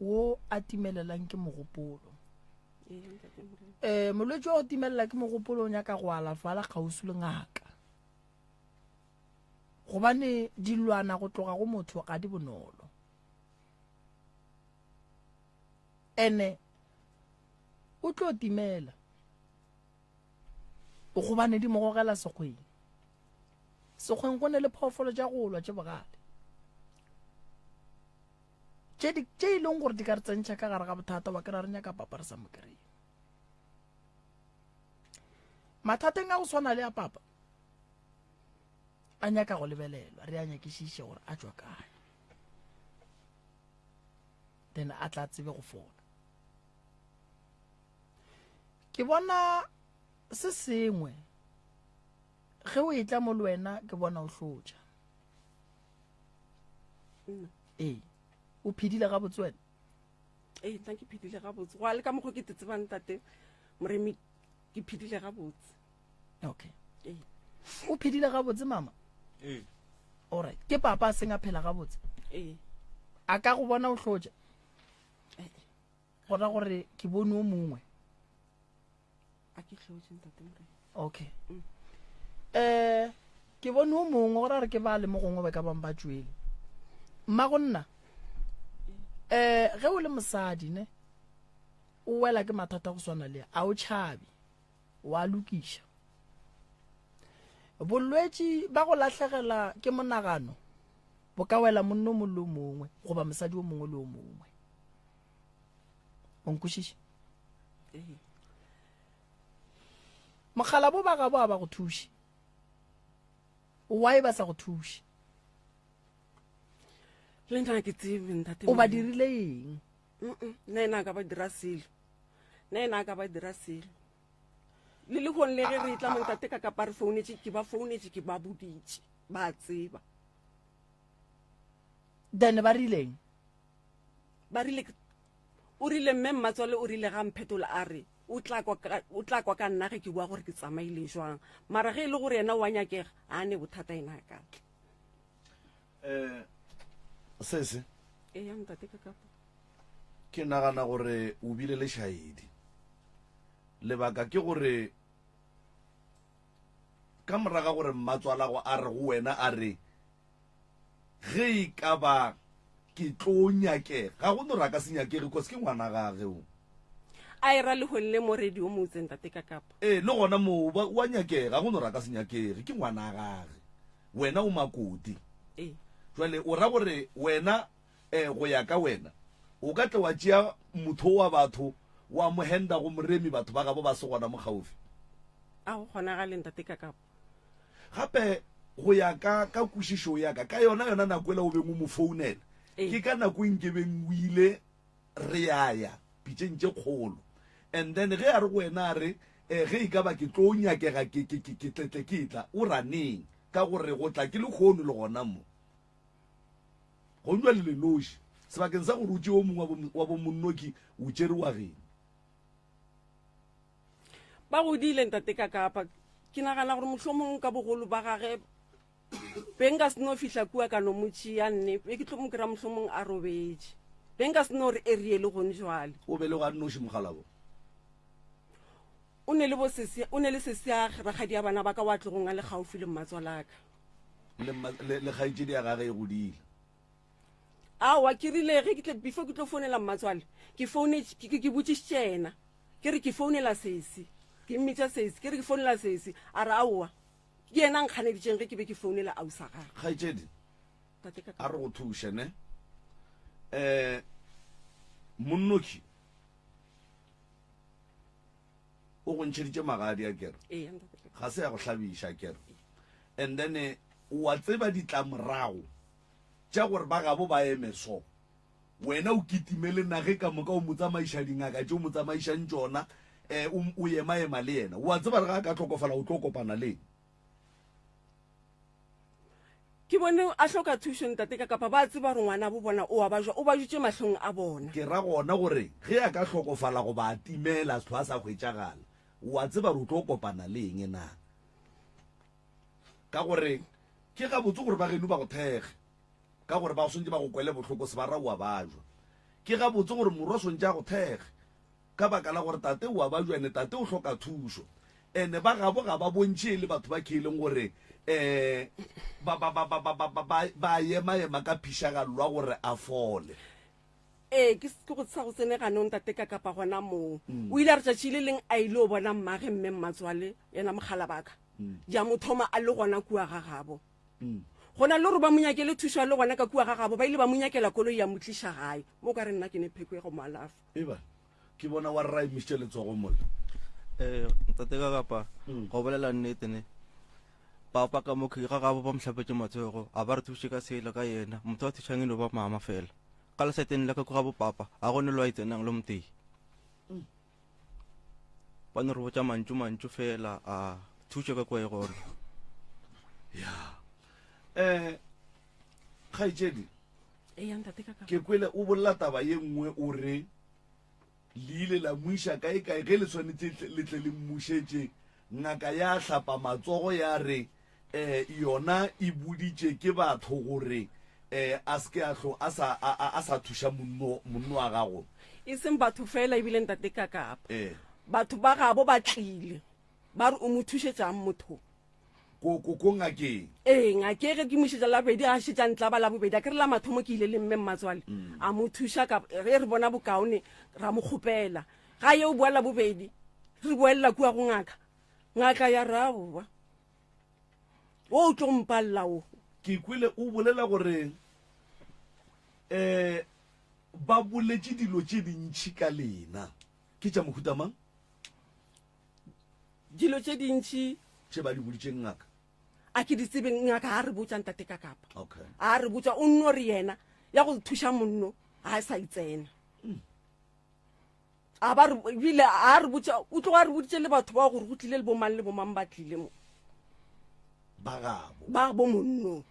wo a timelelang ke mogopolo ee ntate morena um molwetši wa go timelela ke mogopolo o nyaka go alafala kgauswi le ngaka gobane dilwana go tloga go motho ga di bonolo ene o tlo timela gobane di mo gogela sekgweng sekgweng go ne le phoofolo tša go lwa tše bogale tše tše e leng gore di ka re tsentšha ka gare ga bothata wa kry-a re nyaka papa re sa mo kry-e mathateng a go swana le a papa a nyaka go lebelelwa re a nyakišiše gore a tšwa kae then a tla tsebe go fola ke bona se sengwe. Ge o etla mo le wena ke bona o hlotša. Nna. Ee. O phedile gabotse wena? Ee, nna ke phedile gabotse. Go a le ka mokgwa ke te tsebang tate Moremi ke phedile gabotse. Okay. Ee. O phedile gabotse mama? Ee. Alright. Ke papa a seng a phela gabotse? Ee. A ka go bona o hlotša? Go ra gore ke bone o mongwe. A ke hlotše ntate Moremi. Okay. Eh ke bone o mongwe go ra re ke ba le mo gongwe ba ka bang ba tšwele. Mma go nna. Eh ge o le mosadi ne o wela ke mathata go swana le a o tšhabe wa lokiša. Bolwetši ba go lahlegela ke monagano bo ka wela monna o mongwe le o mongwe goba mosadi o mongwe le o mongwe. O nkwešiša? Mokgalabo ba gabo a ba go thuše. Why ba sa go thuše? Le nna ke tsebe ntate. O ba dirile eng? Nna ena a ka ba dira selo. Nna ena a ka ba dira selo. Le lehono le ge re tla mo ntate ka kapa re founetše ke ba founetše ke ba boditše ba tseba. Then ba rileng? Ba rile o rile mme mmatswale o rile ga mphetola a re o tla kwa ka, o tla kwa ka nna ge ke bua gore ke tsamaile jwang mara ge e le gore yena o a nyakega a ne bothata ena a ka tla. Eh sese Ee ya ntate ka kapa. Ke nagana gore o bile le šaedi. Lebaka ke gore ka moraga gore mmatswalago a re go wena a re Ge e ka ba ke tlo nyakega, ga go no re a ka se nyakege cause ke ngwana gage o. A e ra lehong le mo radio mo utseng tate ka kapa. Ee, le gona moo ba wa nyakega, ga go no re a ka se nyakege, ke ngwana gage. Wena o makoti. Ee. Jwale o ra gore wena eh, go ya ka wena o ka tle wa tšea motho wa batho wa mo henda go moremi batho ba gabo ba se gona mo gaufi? A go kgonagale ntate ka kapa. Gape go ya ka ka kwešišo ya ka, ka yona yona nako ela o beng o mo founela, ke ka nako e nkebeng o ile re ya ya pitšeng tše kgolo. And then ge a re go wena a re, eh, ge e ka ba ke tlo nyakega ke, ke, ke, ke tletle ke tla, o ra neng? Ka gore go tla ke lehono le gona mo. Go nywa le lenoši. Sebakeng sa gore o tšee o mongwe wa bo, wa bo monnoki, o tšere wa geno. Ba godile ntate ka kapa. Ke nagana gore mohlomong ka bogolo ba gage be nka se no fihla kua ka no mo tšea nne be ke tlo mo kry-a mohlomong a robetše. Be nka se no re e re le gone jwale. O be le go a nnoši mogalabo? O ne le bo sesi, o ne le sesi a rakgadi ya bana ba ka wa tlogong a le kgaufi le mmatswalaka. Le mma, le, le kgaetšedi ya gage e godile. Aowa, ke rile ge ke tle, before ke tlo founela mmatswale, ke founetše, ke, ke, ke botšišitše yena. Ke re ke founela sesi, ke mmitša sesi, ke re ke founela sesi, a re aowa, ke yena a nkganeditšeng ge ke be ke founela ausa gagwe. Kgaetšedi, Tate ka a re go thuše ne. Um monnoki o go ntšheditše magadi a kere, Ee, ntate ka. ga se ya go hlabiša kere, and then eh, wa tseba ditlamorago tša gore ba gabo ba eme so. Wena o kitime le nage ka moka o mo tsamaiša dingaka tše o mo tsamaišang tšona, um o, o ema-ema le yena. O a tseba re ga a ka hlokofala o tlo kopana le eng? Ke bone a hloka thušo ntate ka kapa ba tseba gore ngwana bo bona o a ba jwa, o ba jutše mahlong a bona. Ke ra gona gore ge a ka hlokofala goba a timela a se hlwe a sa hwetšagala, o a tseba gore o tlo kopana le eng na? Ka gore ke gabotse gore ba geno ba go thekge. Ka gore ba swantše ba go kwele bohloko se ba ra o a bajwa. Ke gabotse gore morwa swantše a go thekge ka baka la gore tate o a bajwa ene tate o hloka thušo. Ene ba gabo ga ba bontšhe e le batho ba ke e leng gore um ba ba ba ba ba ba ba ba ba ema-ema ka phišagalo lwa gore a fole. Ee, ke ke go sa go tsene ganong tate ka kapa gona moo. O ile a re tšatši le leng a ile o bona mmage mme mmatswale yena mokgalabaka. Ja mo thoma a le gona kua ga gabo. Go na le gore ba mo nyakele thušo a le gona ka kua ga gabo, ba ile ba mo nyakela koloi ya mo tliša gae. Mo ka re nna ke ne pheko ya go mo alafa. Eba, ke bona wa rra emišitše letsogo mola. Eh, ntate ka kapa, go bolela nnete ne. Papa ka mo ga gabo ba mo hlapetše matsogo, a ba re thuše ka selo ka yena. Motho a thušang e no ba mama fela. Ka lesaeteng la ka ko gabo papa, a go ne lo a itsenang lo motee. Ba no re botša mantšu mantšu fela, a thušo ka kwa e gona. Ya. Eh kgaetšedi. Eya ntate ka ka. Ke kwele o bolela taba ye nngwe o re le ile la mo iša kae kae ge le swanetše le tle le mmušetše ngaka ya hlapa matsogo ya re eh yona e boditše ke batho gore eh a se ke a hlo a sa a, a, a sa thuša monno monno wa gago. E seng batho fela ebile ntate Kakapa. Eh. Batho ba gabo ba tlile ba re o mo thušetšang motho. Ko, ko, ko ngakeng. Ee, ngakeng ge ke mo išetša la bobedi, a šetša ntla ba la bobedi. A ke re la mathomo ke ile le mme mmatswale, mm. a mo thuša ka ge re bona bokaone ra mo kgopela. Ga ye o boa la bobedi, re boelela kua go ngaka. Ngaka ya re aowa. O o tlo mpalela o. Ke kwele o bolela gore eh ba boletše dilo tše dintši ka lena. Ke tša mohuta mang? Dilo tše dintši. Tše ba di boditšeng ngaka. A ke di tsebe, ngaka a re botša ntate ka kapa. Okay. A re botša o nno re yena ya go thuša monno ga e sa itsena. Mm. A ba re bile a re botša o tloga a re boditše le batho ba gore go tlile le bomang le bomang ba tlile mo. Ba gabo. Ba bo monno.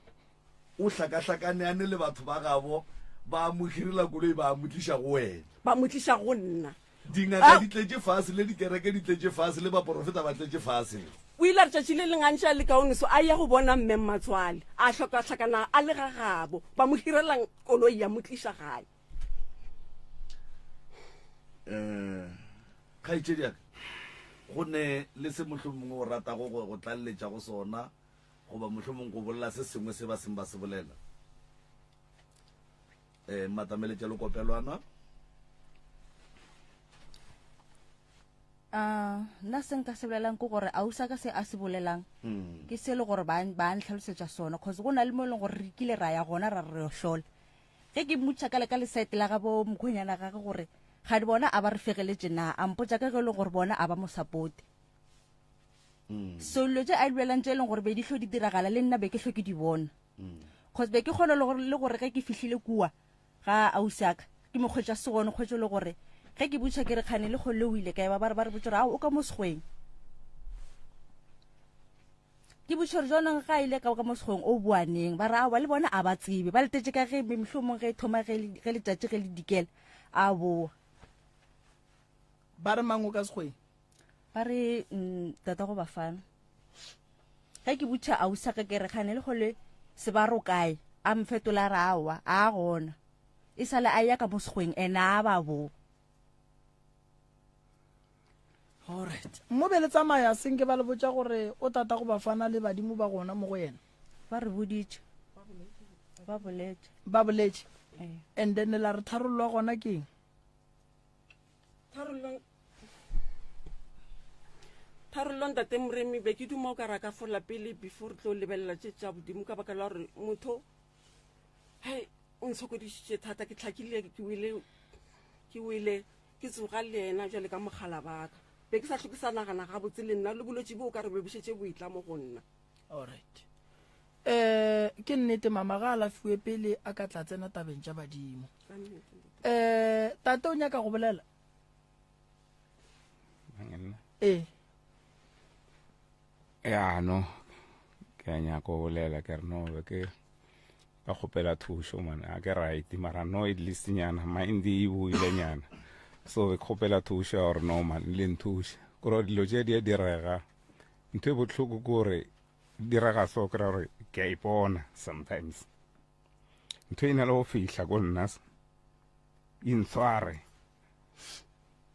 O hlakahlakaneane le batho ba gabo ba mo hirela koloi ba mo tliša go wena. Ba mo tliša go nna. Dingaka di tletše fase, le dikereke di tletše fase, le baporofeta ba tletše fase. O ile a re tšatši le leng a ntše a le kaone so a ya go bona mme mmatswale, a hlokahlakana a le ga gabo, ba mo hirela koloi ya mo tliša gae. Um kgaetšedi ya ka, go ne le se mohlomongwe o ratago go go tlaleletša go sona, goba mohlomongwe go bolela se sengwe se ba seng ba se bolela? Eh, mmatameletša lekopelwana. Ah, nna se nka se bolelang ke gore ausa ka se a se bolelang mm. ke se e le gore ba ntlhalosetša sona cause go na le mo e leng gore re kile ra ya gona ra re yo hlola ge ke mmotša ka le ka lesaete la gabo mokgwenyana gage gore ga di bona a ba re fegeletše na a mpotša ka ge e le gore bona a ba mo supporte mm. so dilo tše a di bolelang tše e leng gore be di hlo di diragala le nna be ke hlo ke di bona Cause be ke kgona le gore le gore ge ke fihlile kua ga ausi aka ke mo kgwetša se gone kgwetše le gore ge ke botša ke re kgane le kgole o ile kae ba ba re ba re botša gore ao o ka mo segweng ke botša gore jaanong ga ile ka ka mo segweng o boaneng ba re aowa le bona a ba tsebe ba letetše ka ge mohlomong ge e thoma ge ge letšatši ge le dikela a boa ba re mang o ka segweng ba re mm, tata go bafana Ge ke butšha ausa ka ke re kgane le gole sebaro kae a mfetola a re aowa a gona e sale a ya ka mo sekgweng ena a ba bo. Alright. Mo be le tsamaya senke ba le botša gore o tata go bafana le badimo ba gona mo go yena. Ba re boditše. Ba boletše. Ba boletše. And then la re tharollo ya gona ke eng? Tharollo Tharollo ntate Moremi be ke duma o ka ra ka fola pele before re tlo lebelela tše tša bodimo ka baka la gore motho hei o ntshokodišitše thata ke tlhakile ke wele ke wele ke tsoga le yena jale ka mogala baka be ke sa tlho ke sa nagana gabotse le nna le bolwetši bo o ka re be bošetše boitla mo go nna. Alright. Eh ke nnete mama ga alafiwe pele a ka tla tsena tabeng tša badimo. Eh tate o nyaka go bolela? Ee. Ya no ke a nyaka go bolela ke re no be ke ka kgopela thušo man a ke right mara no at least nyana mind e boile nyana so be kgopela thušo ya gore no man le nthuše kore dilo tše di a direga ntho e bohloko ke gore direga so ke ra gore ke a ipona sometimes ntho e na le go fihla ko nna e ntshware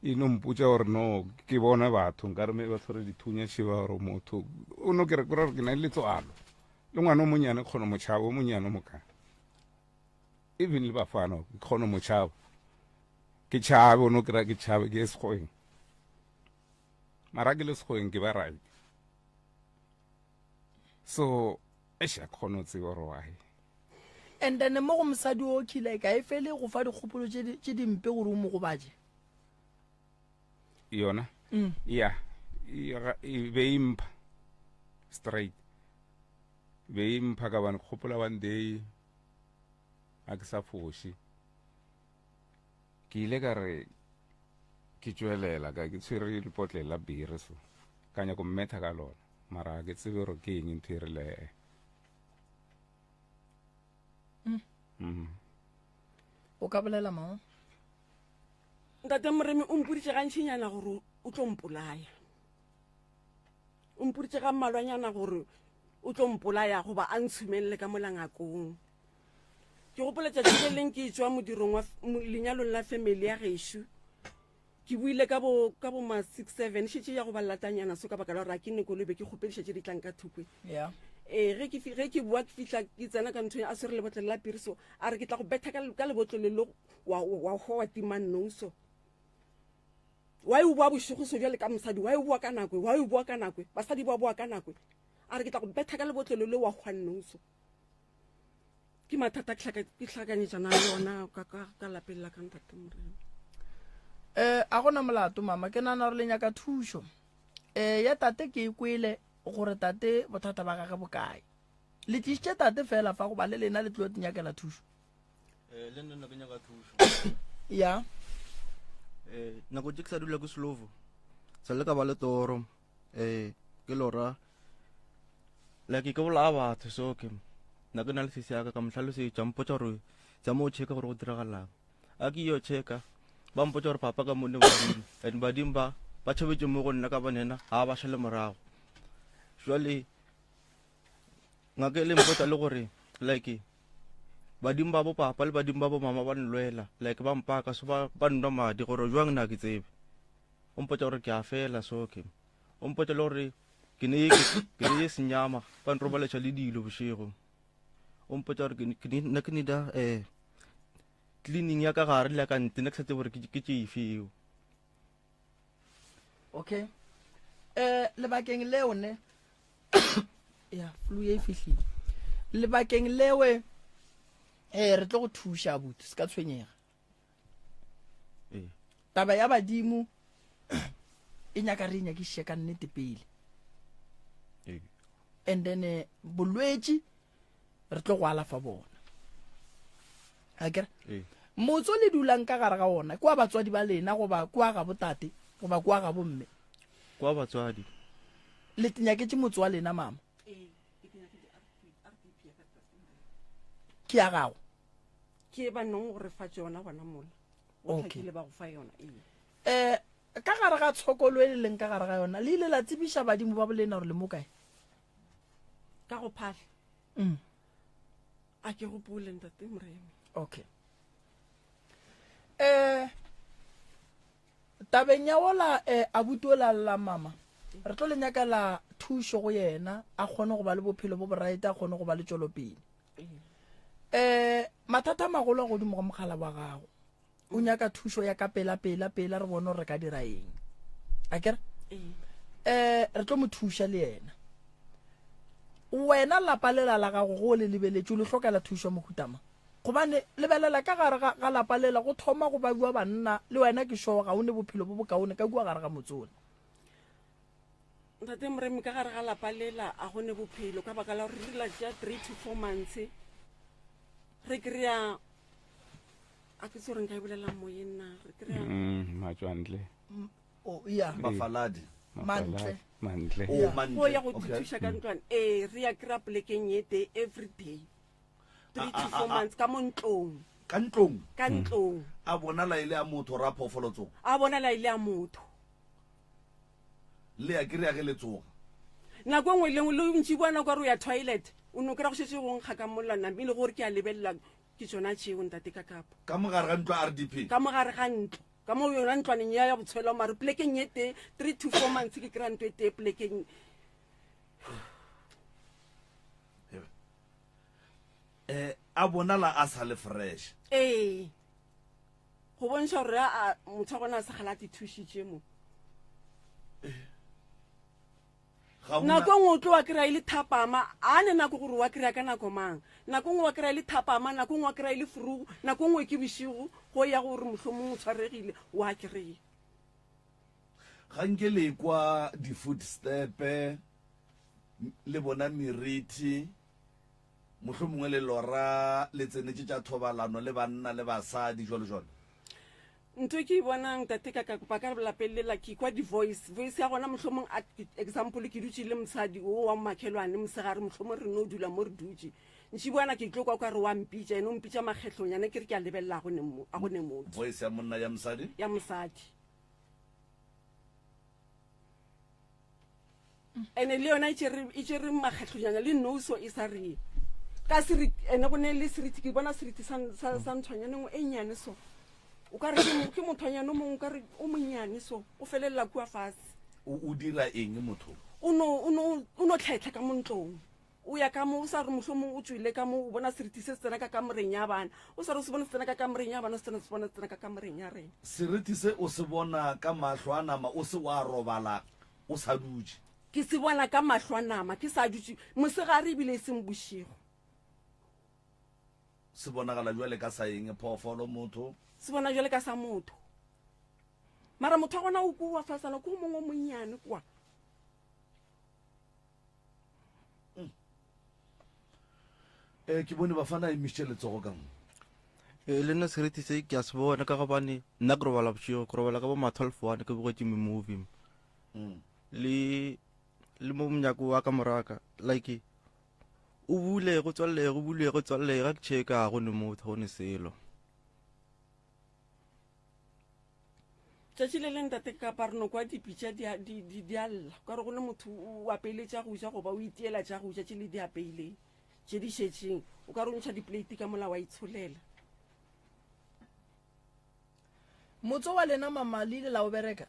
e no mpotša gore no ke bone batho nkare me ba tshwere dithunya šiba gore motho o no kere kore ke na le letswalo le ngwana o monyane kgona motšhaba o monyane o moka even le bafana ke kgona motšhaba ke tšhabe o no kry-a ke tšhabe ke ye sekgweng mara ke le sekgweng ke ba right so eish a kgone go tseba gore why And then mo go mosadi o kile ka e fele go fa dikgopolo tše dimpe gore o mo gobatše. Yona? Mm. Ya, e be e mpha straight. Be e mpha ka bane kgopola one day a ke sa foše. Ke ile ka re ke tšwelela ka ke tshwere lepotlele la bere so ka nyako mmetha ka lona mara ga ke tsebe gore ke eng ntho e rile. Mm. O ka bolela mama? Ntate Moremi o mpoditše gantšinyana gore o tlo mpolaya. O mpoditše ga mmalwanyana gore o tlo mpolaya goba a ntshumelele ka mola ngakong. Ke gopola tšatši le leng ke tšwa modirong wa lenyalong la family ya gešo. Ke buile ka bo ka bo ma 6 7 šetše ya go ba latanyana so ka baka la gore a ke ne koloi be ke kgopediša tše di tlang ka thokwe. Yeah. Ee, ge ke ge ke bua ke fihla ke tsena ka nthong a swere lebotlelo la piri so a re ke tla go betha ka ka lebotlelo le wa wa hwa wa tima nnou so. Why o boa bošego so bjale ka mosadi why o boa ka nako why o boa ka nako basadi ba boa ka nako a re ke tla go betha ka lebotlelo le wa hwa nnou so. Ke mathata ke hlakanyetšana le ona ka ka ka lapeng la ka ntate Morena. Eh a gona molato mama ke nana gore le nyaka thušo. Eh ya tate ke e kwele gore tate bothata ba gage bokae. Le tlišitše tate fela fa goba le lena le tlo nyakela thušo. Eh le nna ke nyaka thušo. Ya. Eh nako tše ke sa dula ke slovo. Sa le ka ba le toro. Eh ke lora like ke bolaya batho so ke nna ke na le sesi yaka ka mo hlalosetša mpotša gore tsa mo checka gore go diragalang a ke yo checka ba mpotša gore papa ka mone badimo and badimo ba ba tšhabetše mo go nna ka bone ena ga ba šale morago jwale ngaka e le mpotša le gore like badimo ba bo papa le badimo ba bo mama ba nlwela like ba mpaka so ba ba nnwa madi gore jwang na ke tsebe o mpotša gore ke a fela so ke o mpotša le gore ke ne ke ne senyama ba nrobaletša le dilo bošego o mpotša gore nna ke neda um eh, cleaning ya ka gare le ya ka ntle nna ke sa tsebe gore ke tše efe eo okay um lebakeng leo ne ya flu ye e fihlile lebakeng lewe um re tlo go thuša abuti se ka tshwenyega Ee. Taba ya badimo e nyaka re e nyakišiše ka nnete pele. Ee. And then eh, bolwetši re tlo go alafa bona. Akere? Ee. Motse o le dulang ka gare ga ona kwa batswadi ba lena goba kwa ga botate goba kwa ga bomme. Kwa batswadi. Le nyaketše motse wa lena mama. Ke ya gago. Ke ba nong go re fa tšona gona mola. O Okay. tlhakile ba go fa yona ee. Eh, ka gare ga tshokolo e le leng ka gare ga yona le ile la tsebiša badimo ba bolena gore le mo kae? Ka go phahla. Mm. A ke gopole ntate Moremi. Okay. Eh tabeng ya wola eh abuti ola lla mama re tlo le nyakela thušo go yena a kgone go ba le bophelo bo boraete a kgone go ba le tšwelopele um mathata a magolo a godimo ga mogala wa gago o nyaka thušo ya ka pela pela pela re bone gore re ka dira eng a kere um re tlo mo thuša le yena wena lapa lela la gago go le lebeletše o le hlokela thušo mohutama gobane lebelela ka gare ga lapa lela go thoma go ba bua banna le wena ke sure ga o ne bophelo bo bokaone ka kua gare ga motsone Ntate Moremi, ka gare ga lapa lela a go ne bophelo ka baka la gore re la tšea 3 to 4 months re kry-a a ke tse gore nka e bolelang moyeng na re kry-a mm, matswantle mm, oh, yeah. mafaladi mantle mantle oh, mantle go ya go thuša ka ntlwane ee re ya kry-a polekeng ye tee every day 3 to 4 months ka mo ntlong ka ntlong ka ntlong a bonala e le a motho ra phoofolo tsogo a bonala e le a motho Le ya kry-a ge le tsoga. Nako e nngwe le nngwe le ntši bua nako ya re o ya toilet o no kry-a go šetše go nkga ka mola namile gore ke a lebelela ke tšona tšeo ntate ka kapa. Ka mo gare ga ntlo ya RDP? Ka mo gare ga ntlo ka mo yona ntlwaneng ya ya botshwelo mare polekeng ye tee 3 to 4 months ke kry-a ntho e tee polekeng. Eh, a bonala a sa le fresh. Ee. Go bontšha gore a motho wa gona a sa gala a tithušitše mo. Nako e nngwe o tlo wa kry-a e le thapama, a ne nako gore wa kry-a ka nako mang. Nako nngwe wa kry-a e le thapama, nako nngwe wa kry-a e le frugu, nako nngwe ke bošego, go ya gore mohlomong o tshwaregile, wa kry-a. Ga nke le kwa di-footstep, le bona merithi, Mohlomongwe le lora le tsenetše tša thobalano le banna le basadi, jwalo jwalo. Ntho e ke e bonang tate ka ka kopa ka lapeng lela ke kwa di-voice voice ya gona mohlomong a example ke dutše le mosadi o wa makhelwane mosegare mohlomong re no dula mo re dutše ntšiboana ke tlo kwa ka re wa mpitša ene o mpitša makgetlonyana ke re ke a lebelela a go ne motho voice ya monna ya mosadi ya mosadi ene le yona e tšere e tšere makgetlonyana le noso e sa re ka seriti ene go ne le seriti ke bona seriti sa sa sa nthwanyane nngwe e nnyane so o ka re ke mo- ke mothwanyane o mongwe o ka re o monnyane so o felelela kua fase o o dira eng motho o no o no o no tlhetlha ka mo ntlong o ya ka mo o sa re mohlomong o tswile ka mo o bona seriti se se tsena ka kamoreng ya bana o sa re o se bone se tsena ka kamoreng ya bana o se tsena se bona se tsena ka kamoreng ya rena Seriti se o se bona ka mahlo a nama o se wa robala o sa dutše. Ke se bona ka mahlo a nama ke sa dutše mosegare ebile e seng bošego. Se bonagala bjale ka sa eng phoofolo motho? Se bona bjale ka sa motho. Mara motho wa gona o kua fasana ko mongwe o monnyane kwa. Eh, ke bone bafana emišitše letsogo ka mo Eh, le nna seriti se ke a se bona ka gobane nna ke robala bošego ke robala ka bo ma 12 one ke bogetše me-movie le le mo monyako wa ka moraka like o bule go tswalele go bule go tswalele ga ke checka go ne motho go ne selo Tšatši le leng tate kapa re no kwa dipitša di a, di, di, di a lla ka re go ne motho o apeile tša go ja goba o itiela tša go ja tše le di apeileng tše di šetšeng o ka re o ntšha diplate ka mola wa itsholela. Motso wa lena mama le ile la o bereka?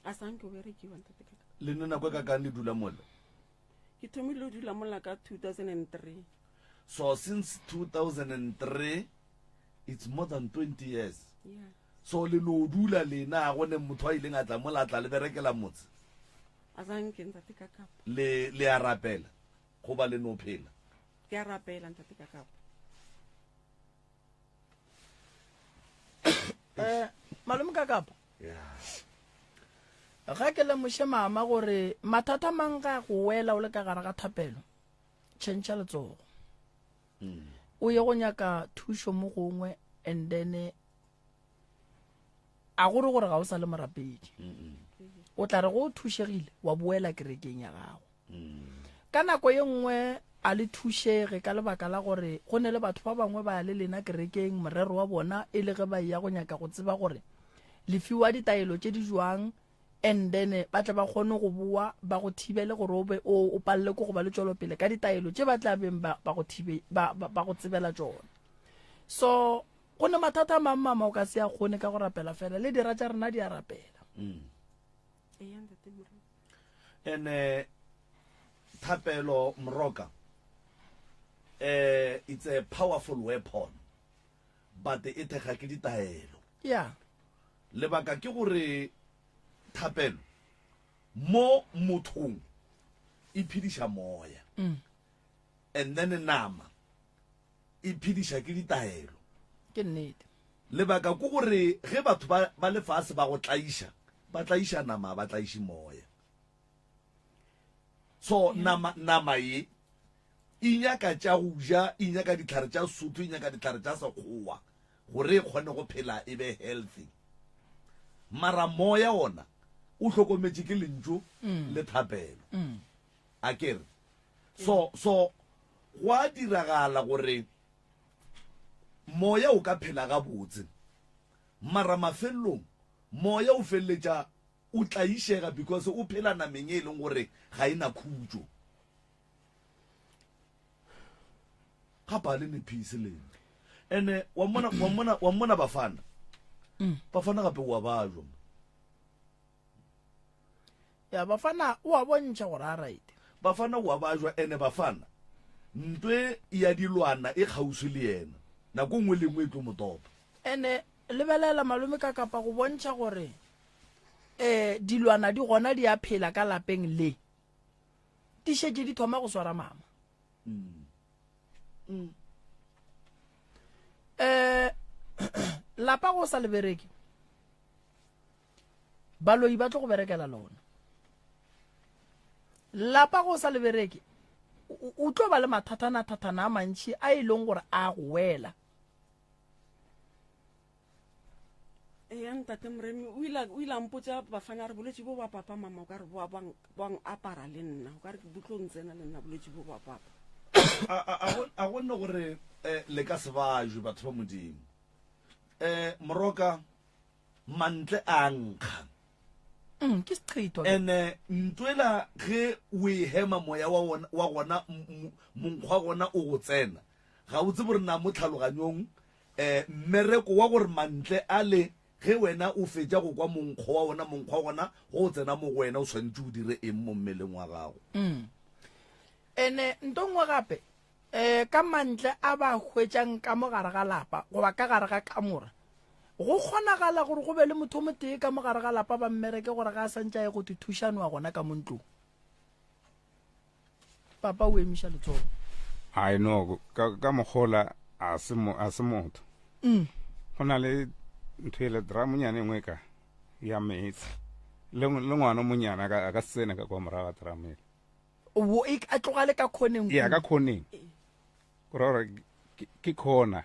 A sa nke o berekiwa ntate kaka. Le ne nako e kakang le dula mola? Ke thomile go dula mola ka 2003. So since 2003 it's more than 20 years. Yeah. So le no dula lena a gone motho a ileng a tla mola a tla le berekela motse? A sa nke ntate ka kapa. Le le a rapela goba le no phela? Ke a rapela ntate ka kapa. Eh, malome ka kapa. Yeah. Ga ke lemoše mama gore mathata mang ga go wela o le ka gare ga thapelo, tšhentšha letsogo. O ye go nyaka thušo mo gongwe and then a gore gore ga o sa le morapedi. O tla re go o thušegile wa boela kerekeng ya gago. Ka nako ye nngwe a le thušege ka lebaka la gore go ne le batho ba bangwe ba ya le lena kerekeng morero wa bona e le ge ba eya go nyaka go tseba gore le fiwa ditaelo tše di jwang and then ba tle ba kgone go boa ba go thibele gore o be o palele ko go ba le tšwelopele ka ditaelo tše ba tla beng ba ba go thibe ba ba go tsebela tšona. So go ne mathata a mang mama o ka se a kgone ka go rapela fela le dira tša rena di a rapela. Mm. Ene thapelo mroka eh it's a powerful weapon but e thekga ke ditaelo. Yeah. Lebaka ke gore thapelo mo mothong e phediša moya mm. and then nama e phediša ke ditaelo. Ke nnete. Lebaka ke gore ge batho ba ba lefase ba go tlaiša, ba tlaiša nama, ba tlaiše moya. So nama nama ye e nyaka tša go ja, e nyaka dihlare tša Sotho, e nyaka dihlare tša Sekgowa gore e kgone go phela e be healthy. Mara moya ona o hlokometše ke lentšu mm. le thapelo. Mm. A ke re so so go a diragala gore moya o ka phela gabotse mara mafelelong moya o feleletša o tlaišega because o phela nameng e leng gore ga e na khutšo. Gape a le ne peace lena. Ene wa mmona wa mmona wa mmona bafana. Mm. Bafana gape wa bajwa. Ya bafana o a bontšha gore a right. Bafana wa bajwa ene bafana ntwe ya dilwana e kgauswi le yena. Nako nngwe le nngwe e tlo mo topa. Ene lebelela malome ka kapa go bontšha gore eh dilwana di gona di a phela ka lapeng le. Di šetše di thoma go swara mama. Mm. Mm. Eh lapa go sa le bereke. Baloi ba tlo go berekela lona. Lapa go sa le bereke o tlo ba le mathatana-thatana a mantši a e leng gore a go wela. Eya ntate Moremi o ile o ile a mpotša bafana re bolwetši bo ba papa mama o ka re bo bang bang apara le nna o ka re bo tlo ntsena le nna bolwetši bo ba papa. A a a go a go nne gore eh, le ka se bajwe batho ba Modimo. Eh Moroka mantle a nkga. Mm, ke seqhitho. Ene ntwela ge o e hema moya wa wona wa gona monkgwa gona o go tsena. Ga o tsebe gore na mo tlhaloganyong um mmereko wa gore mantle ale ge wena o fetša go kwa monkgo wa ona, monkgo wa gona ge o tsena mo go wena o swanetše o dire eng mo mmeleng wa gago. Mm. Ene nto nngwe gape um ka mantle a ba hwetšang ka mo gare ga lapa goba ka gare ga kamora, go kgonagala gore go be le motho o motee ka mo gare ga lapa ba mmereke gore ga a santše a ye go te thušanoa gona ka mo ntlong. Papa o emiša letsogo. I know ka ka mogola a se mo a se motho. Mm. Go na le ntho ele drum nyane engwe ka ya metsi. Le le ngwana monyana ka ka tsene ka kwa morago ga drum ele. O e a tlogale ka khoneng. Ya ka khoneng. Go ra ke khona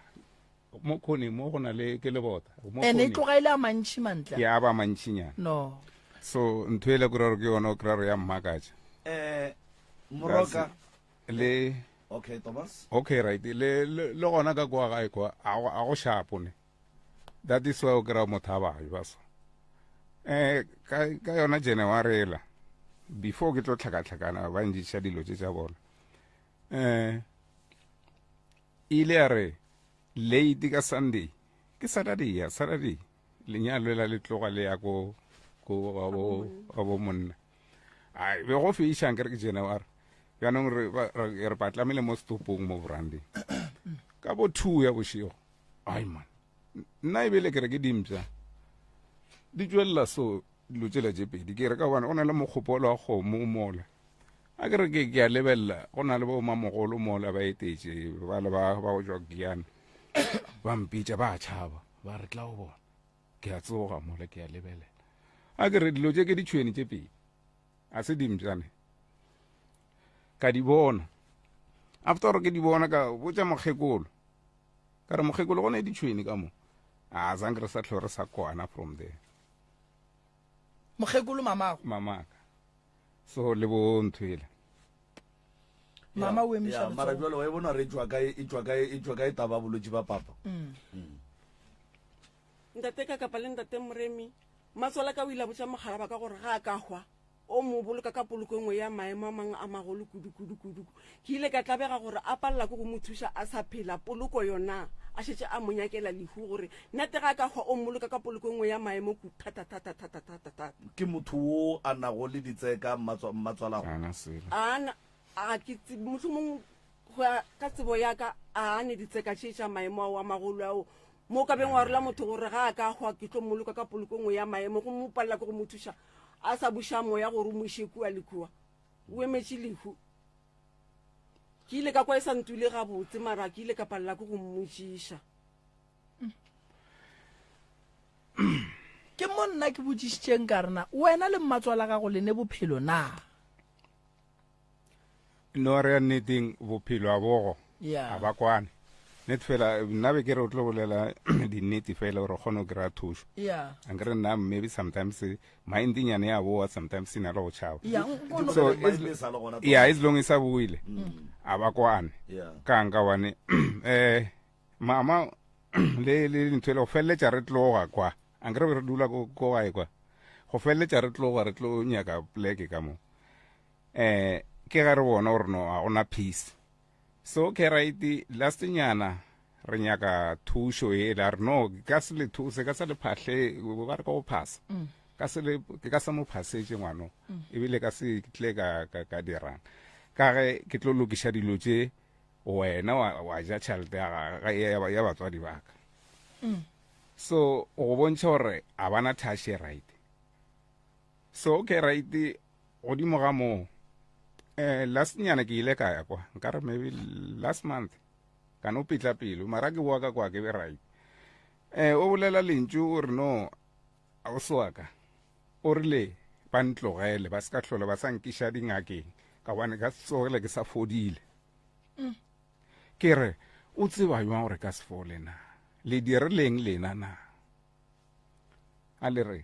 mo khoneng mo go na le ke lebota. Ene e tloga ile a mantši mantle. Ya ba mantšinyana. No. So ntho ele ke re ke yona o kry ya mmakatša. Eh Moroka le Okay Thomas. Okay right le le gona ka kwa gae kwa a go shapo ne. That is why o kry motho a bayo ba so. Eh ka ka yona January ela before ke tlo tlhakatlhakana ba njiša dilo tše tša bona. Eh ile ya re late ka Sunday ke Saturday ya Saturday lenyalo la le tloga le ya ko ko ga bo ga bo monna ai be go fišang ke re ke January jaanong re re patlamile mo stopong mo branding ka bo 2 ya bošego ai man nna ebele ke re ke dimpša di tšwelela so dilo tsela tše pedi ke re ka gobane go na le mokgopolo wa kgomo mola a ke re ke ke a lebelela go na le bo mamogolo mola ba etetše ba le ba ba go tšwa Giyani ba mpitša ba tšhaba ba re tla o bona ke a tsoga mola ke a lebelela a ke re dilo tše ke ditšhweni tše pedi a se dimpšane ka di bona after gore ke di bona ka botša mokgekolo ka re mokgekolo go ne ditšhweni ka mo a zanke re sa tlho re sa kwana from there mokgekolo mamago mamaka so le bo nthwele mama o emiša mara jwale wa e bona re e tšwa kae e tšwa kae e tšwa kae taba bolwetši ba papa mm. Mm. Ntate ka kapa le ntate Moremi, matswala ka o ile a botša mogala ba ka gore ga a ka hwa o mo boloka ka poloko e nngwe ya maemo a mangwe a magolo kudu kudu kudu. Ke ile ka tlabega gore a palela ke go mo thuša a sa phela, poloko yona a šetše a mo nyakela lehu gore nate ga a ka hwa o mmoloka ka poloko e nngwe ya maemo kudu thata thata thata thata thata. Ke motho wo a nago le ditseka mmatswalago? Ana selo. A na, a ke tsebe, mohlomong go ya ka tsebo ya ka a ne ditseka tše tša maemo ao a magolo ao mo ka beng wa rola motho gore ga a ka hwa ke tlo mmoloka ka poloko nngwe ya maemo gomme o palela ke go mo thuša a sa buša moya gore o mo iše kua le kua o emetše lehu ke ile ka kwa e sa ntule gabotse mara ke ile ka palela ke go mmotšiša ke mo nna ke botšišitšeng ka rena wena le mmatswala gago le ne bophelo na No re ya nneteng bophelo a bogo Yeah. a ba kwane nnete fela nna be ke re o tlo bolela dinnete fela gore o kgone go kry-a thušo Yeah. ankere nna maybe sometimes mind nyane ya boa sometimes e na le go tšhaba Yeah, nkono- so Mind as- e sa le gona yeah as long e sa boile a ba kwane Yeah. ka nka bane um mama le le ntho ele go feleletša re tloga kwa ankere be re dula ko ko gae kwa go feleletša re tloga re tlo nyaka pleke ka mo eh ke ga re bona gore no ga gona peace so okay right last nyana re nyaka thušo e la re no ka se le thuse ka se le phahle ba re ka go phasa mm. ka se le ke ka se mo phasetše ngwano mm. ebile ka se tle ka ka, ka dirang ka ge ke tlo lokiša dilo tše wena wa, wa ja tšhelete ya, ya, ya batswadi ba ka mm. so go bontšha gore a bana touch e right so okay right Godimo ga moo, eh, last nyana ke ile ka ya kwa, nkare maybe last month, ka no pitla pelo, mara ke boa ka kwa ke be right. Eh, o bolela lentšu o re no, ausi wa ka, o rile ba ntlogele, ba se ka hlola ba sa nkiša dingakeng, ka gobane ka se tsogele ke sa fodile. Mm. Ke re, o tseba jwang gore ka se fole na? Le dirileng lena na? A le re,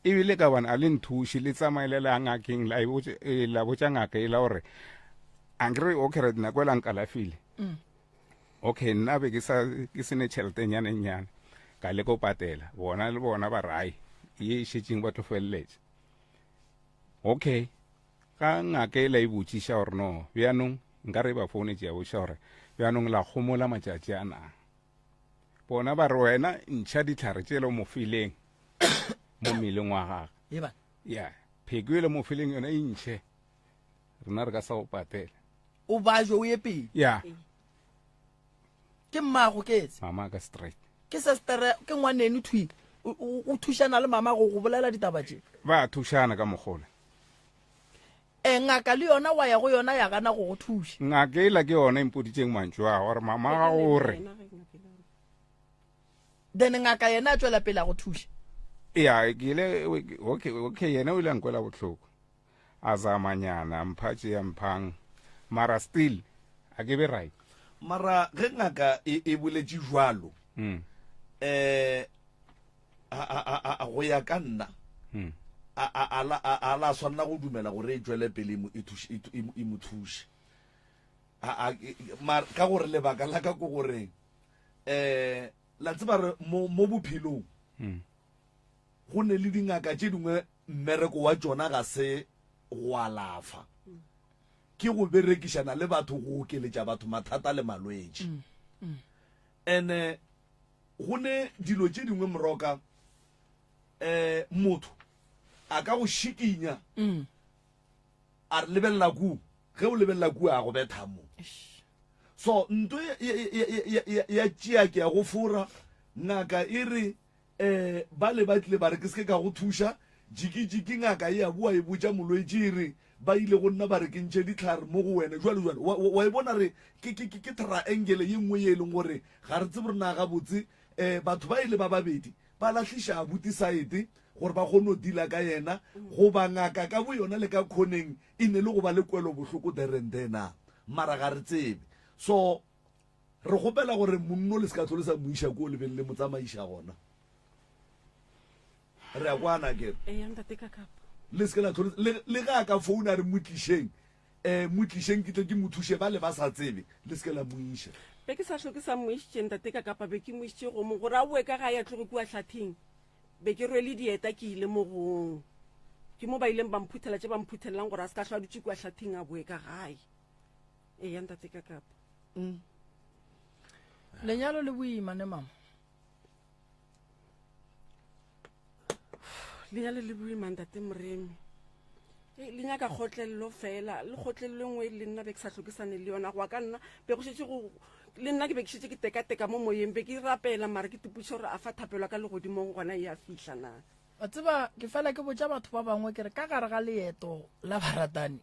Ebile ka bana a le nthuše, le tsamaele la ngakeng la e botša, eh, la botša ngaka e la gore ankere okay re nako e la nkalafile. Mm. Okay, nna be ke sa ke sene tšhelete nyane nyane ka leka go patela bona le bona ba rai ye e šetšeng ba tlo feleletša. Okay, ga ngaka e la e botšiša gore no bjanong nka re ba founetše ya botšiša gore bjanong la gomola matšatši a na. Bona ba re wena ntšha ditlhare tše le mo fileng mo mmeleng wa gagwe. Eba. Ya, pheko e le mo fileng yona e ntšhe. Rena re ka sa go patela. O bajwe o ye pele. Ya. Ke mmago ke etse. Mama ka straight. Ke sestere ke ngwaneno thwi. O thušana le mama go go bolela ditaba tše. Ba thušana ka mogola. E, ngaka le yona wa ya go yona ya gana go go thuša. Ngaka ela ke yona e mpoditšeng mantšu a gore mama ga o re. Then ngaka yena a tšwela pele a go thuša. Ya, ke ile okay, okay, yena o ile a nkwela bohloko. A zamanyana, a mpha tše a mphang. Mara still a ke be right. Mara ge ngaka e, e boletše jwalo, mm. eh a, a, go ya ka nna hmm. a, a, a, a, a la swanela go dumela gore e tšwele pele e, e, e, e mo thuše ka gore lebaka la ka ko gore um la tseba re mo, mo bophelong hmm. go ne le dingaka tše dingwe mmereko wa tšona ga se go alafa ke go berekišana le batho go okeletša batho mathata le malwetši mm, mm. ene Go ne dilo tše dingwe moroka um motho a ka go šikinya mm. a re lebelela ku ge o lebelela ku a go betha mo so nto ya tšea ke ya go fora ngaka e re um ba le ba tlile ba re ke se ke ka go thuša jikijiki ngaka e ya boa e botša molwetši e re ba ile go nna ba re ke ntšhe dihlare mo go wena jwalo jwalo wa, wa, wa e bona re ke, ke, ke, ke triangle ye nngwe ye e leng gore ga re tsebe gore na gabotse um batho ba e le ba babedi ba lahliša abuti saete gore ba kgone go deala ka yena goba ngaka ka bo yona le ka khoneng e ne le go ba le kwelobohloko there and there na mara ga re tsebe so re kgopela gore monno le se ka tlole sa mo iša ko lebeng le mo tsamaiša gona re a kwana ke Eya ntate ka kapa. le se ke la tlhole le le ge a ka founa a re mo tlišeng um mo tlišeng ke tle ke mo thuše ba le ba sa tsebe le se ke la mo iša Be ke sa hloke sa mo išitše ntate ka kapa be ke mo išitše gomong gore a boe ka gae a tloge kua hlatheng. Be ke rwele dieta ke ile mogong. Ke mo ba ileng ba mphuthela tše ba mphuthelelang gore a se ka hlwa a dutše kua hlatheng a boe ka gae. Eya ntate ka kapa. Mm. Lenyalo le boima ne mama. Lenyalo le boima ntate Moremi. E, le nyaka kgotlelelo fela le kgotlelelo e nngwe le nna be ke sa hlokisane le yona go ya ka nna be go šetše go le nna ke be ke šetše ke tekateka mo moyeng be ke rapela mara ke tipuša gore a fa thapelo ka legodimong gona e a fihla na wa tseba ke fela ke botša batho ba bangwe ke re ka gare ga leeto la baratani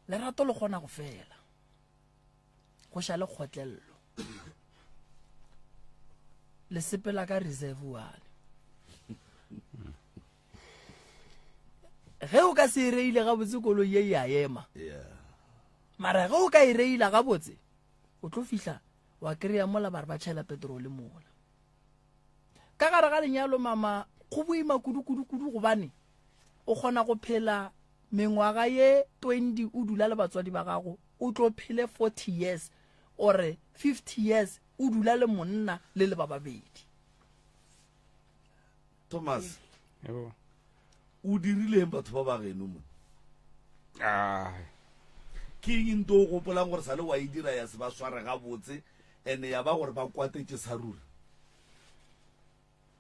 lerato le kgona go fela go šale kgotlelelo le sepela ka reserve one ge o ka se e reile gabotse koloi ye ya ema mara ge o ka e reila gabotse o tlo fihla wa kry-a mola bare ba tšhela petrole mola ka gare ga lenyalo mama go boima kudu kudu kudu gobane o kgona go phela mengwaga ye 20 o dula le batswadi ba gago o tlo phele 40 years or 50 years o dula le monna le le ba babedi. Thomas o dirileng batho ba ba geno mo ke eng nto o gopolang gore sa le wa e dira ya se ba sware gabotse ene ya ba gore ba kwatetše sa ruri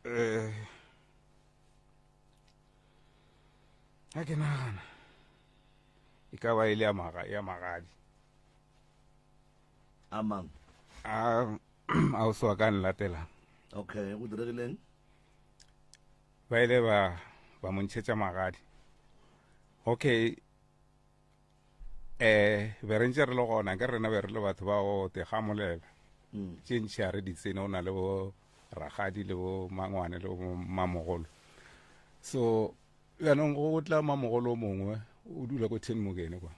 eh ga ke nagana e ka ba e le ya magadi a mang a a o se wa ka nlatelang okay go diregileng ba ile ba ba mo ntšhetša magadi okay eh be re ntše re le gona ke rena be re le batho ba go tegamolela mm. tše ntši a re di tsene o na le bo ragadi le bo mangwane le bo mamogolo so jaanong go tla mamogolo o mongwe o dula ko ten mokene kwa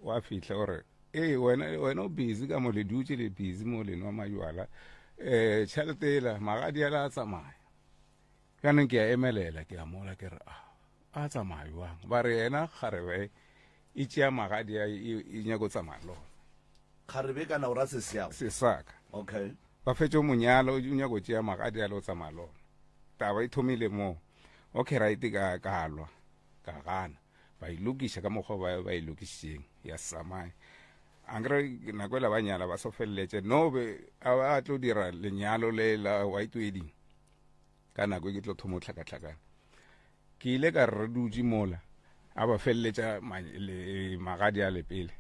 wa fitlha gore ee wena wena o busy ka mo le dutse le busy mo le nwa majwala um tšhelete ela magadi ala a tsamaya. Bjanong ke a emelela ke a mola ke re a a tsamaya jwang ba re yena kgarebe e tšea magadi a e, e nyako tsamaya lona kgarebe kana o ra seseago sesaka okay ba fetše monyalo o nyako tšea magadi a le o tsamaya lona taba e thomile moo okay right ka ka lwa ka gana ba e lokiša ka mokgwa ba ba e lokišitšeng ya samaye ankere nako ela ba nyala ba so feleletše no be a tlo dira lenyalo le la white wedding ka nako e ke tlo thoma o tlhakatlhakana ke ile ka re re dutše mola a ba feleletša magadi a lepele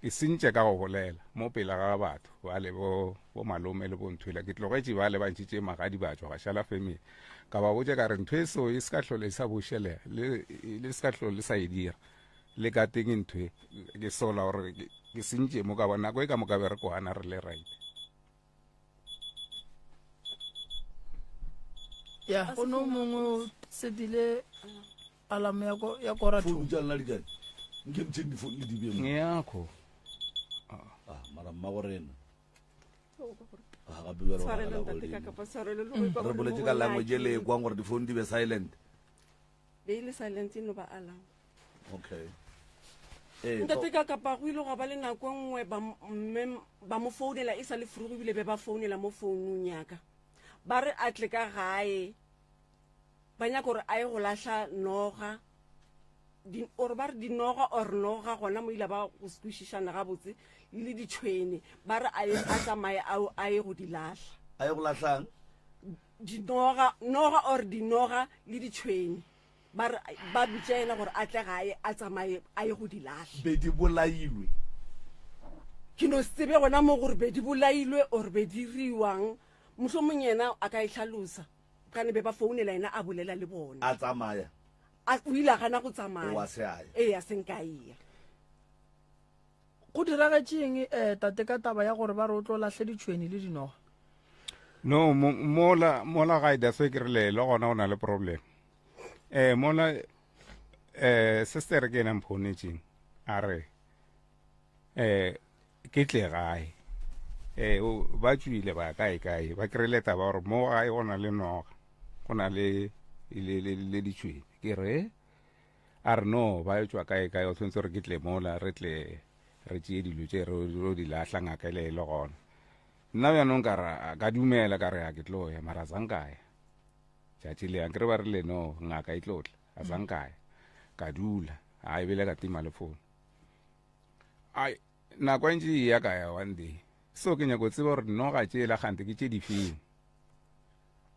ke sentše ka go bolela mo pele ga batho ba le bo bo malome le bonthwela ke tlogetše ba le ba ntšhitše magadi ba tšwa ga šala family ka ba botša ka re ntho e so e se ka hlole e sa bošelega le le se ka hlole le sa e dira le ka teng ntho e ke sola gore ke sentše mo ka bona nako e ka moka be re kwana re le right ya go no mongwe o setile alamo ya ko ya kora founu tša lena di kae nke ntšheng difounu le di bee mo ngeyakho ah mara mma go rena Ah, gape bjale go Tshwarelo nagana ntate ka godimo. kapa tshwarelo le go ikwa re gore boletse mo ka go language e le nna e kwang gore difounu di be silent be e le silent e no ba alarm okay ee ntate ka kapa go ile gwa ba le nako e nngwe ba mme ba mo founela e sa le frugo ebile be ba founela mo founung yaka ba re a tle ka gae ba nyaka gore a ye go lahla noga or ba re dinoga or noga gona mo ile ba go se kwešišana gabotse le ditšhwene ba re a ye a tsamaye a ye go di lahla a ye go lahlang dinoga noga or dinoga le ditšhwene ba re ba bitša yena gore a tle gae a tsamaye a ye go di lahla be di bolailwe ke no se tsebe gona mo gore be di bolailwe or be di riwang mohlomong yena a ka e hlalosa kane be ba founela yena a bolela le bona a tsamaya a o ile a gana go tsamaya wa se aya ee a seng ka eya go diragetšeng um tate ka taba ya gore ba re o tlo lahle ditšhweni le dinoga no mola mola gae that's why ke rile le gona o na le problem eh mola eh sister ke ena mphounetšeng a re eh ke tle gae eh ba tswile ba kae kae ba kry-ile taba gore mo gae go na le noga go na le le ditšhwene ke re a re no ba tswa kae kae o tshwanetse gore ke tle mola re tle re tšee dilo tše re di lahla ngaka ele e le gona nna bjanong ka ra ka dumela ka re a ke tlo ya mara sankaya tšatši le ankere ba rile no ngaka e tlo tla a sankaya ka dula a ebile ka tima le fono ai nako e ntše e ya ka ya one day so ke nyako tseba gore dinoga tšela gante ke tše difeng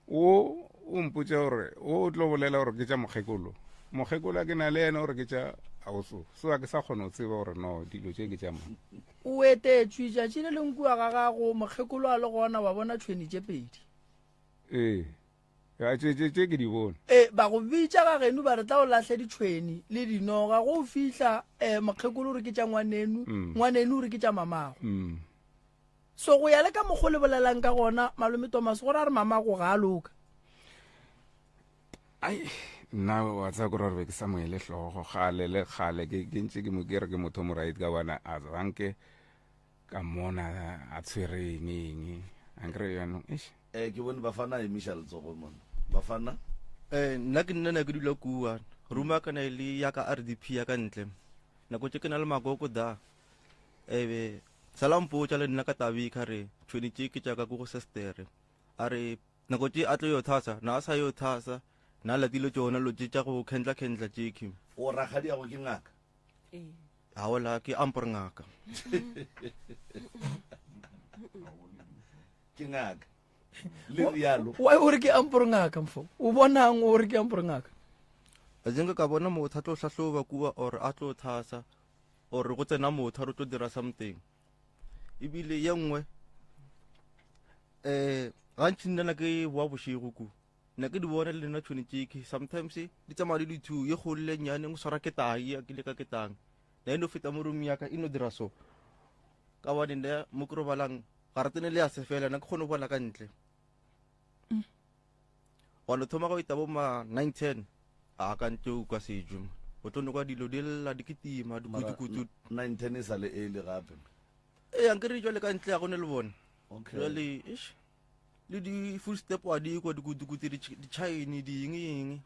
o o mpotse gore o tlo bolela gore ke tša mokgekolo mokgekolo a ke na le yena gore ke tša auso so a ke sa kgone go tseba gore no dilo tše ke tša mang o etetšwe tšatši le leng kua ga gago mokgekolo a le gona wa bona tšhweni tše pedi ee tše tše tše ke di bone ee ba go bitša ga geno ba re tla o lahle ditšhweni le dinoga go o fihla um mokgekolo o re ke tša ngwanenu mm. ngwanenu o re ke tša mamago mm. So go ya le ka mokgo le bolelang ka gona, Malome Thomas, go ra re mamago ga a loka. Ai, nna wa tseba kore gore be ke sa mo ele hlogo kgale le kgale ke ke ntše ke mo ke re ke motho mo right ka bona a zanke ka mona a tshwere eng eng ankere jaanong eish Eh ke bone bafana a emiša letsogo mona. Bafana? Eh nna ke nna ne ke dula kua room ya ka ne e le ya ka RDP ya ka ntle nako tše ke na le makoko da ebe sala mpotša le nna ka tabe ka re tšhweni tše ke tša ka ko go sestere a re nako tše a tlo yo thasa na a sa yo thasa na latile tšona lo tše tša go khendla khendla tše ke o rakgadi yago ke ngaka ee aola ke ampore ngaka ke ngaka le rialo why o re ke ampore ngaka mfo o bonang o re ke ampore ngaka a jenka ka bona motho a tlo hlahloba kua or a tlo thasa or go tsena motho a re tlo dira something ebile ye nngwe um gantši nna na ke boa bošego ku nna ke di bona le nna tšhone tšeke sometimes di tsamaya le di-two ye kgolo le nnyane go swara ke tang ya ke le ka ke tang na e no feta mo room ya ka e no dira so ka bane nna mo ke robalang ga re tsene le ya se fela nna ke kgone go bona ka ntle Wa no thoma go ita bo ma 9 10 a ka ntle o kwa sejo o tlo nokwa dilo di lla di kitima dikutukutu 9 10 e sa le early gape ee ankere jwale ka ntle ya gone le bone okay jwale ish. Le di full step wa di kwa dikutukuti di-chine di eng eng.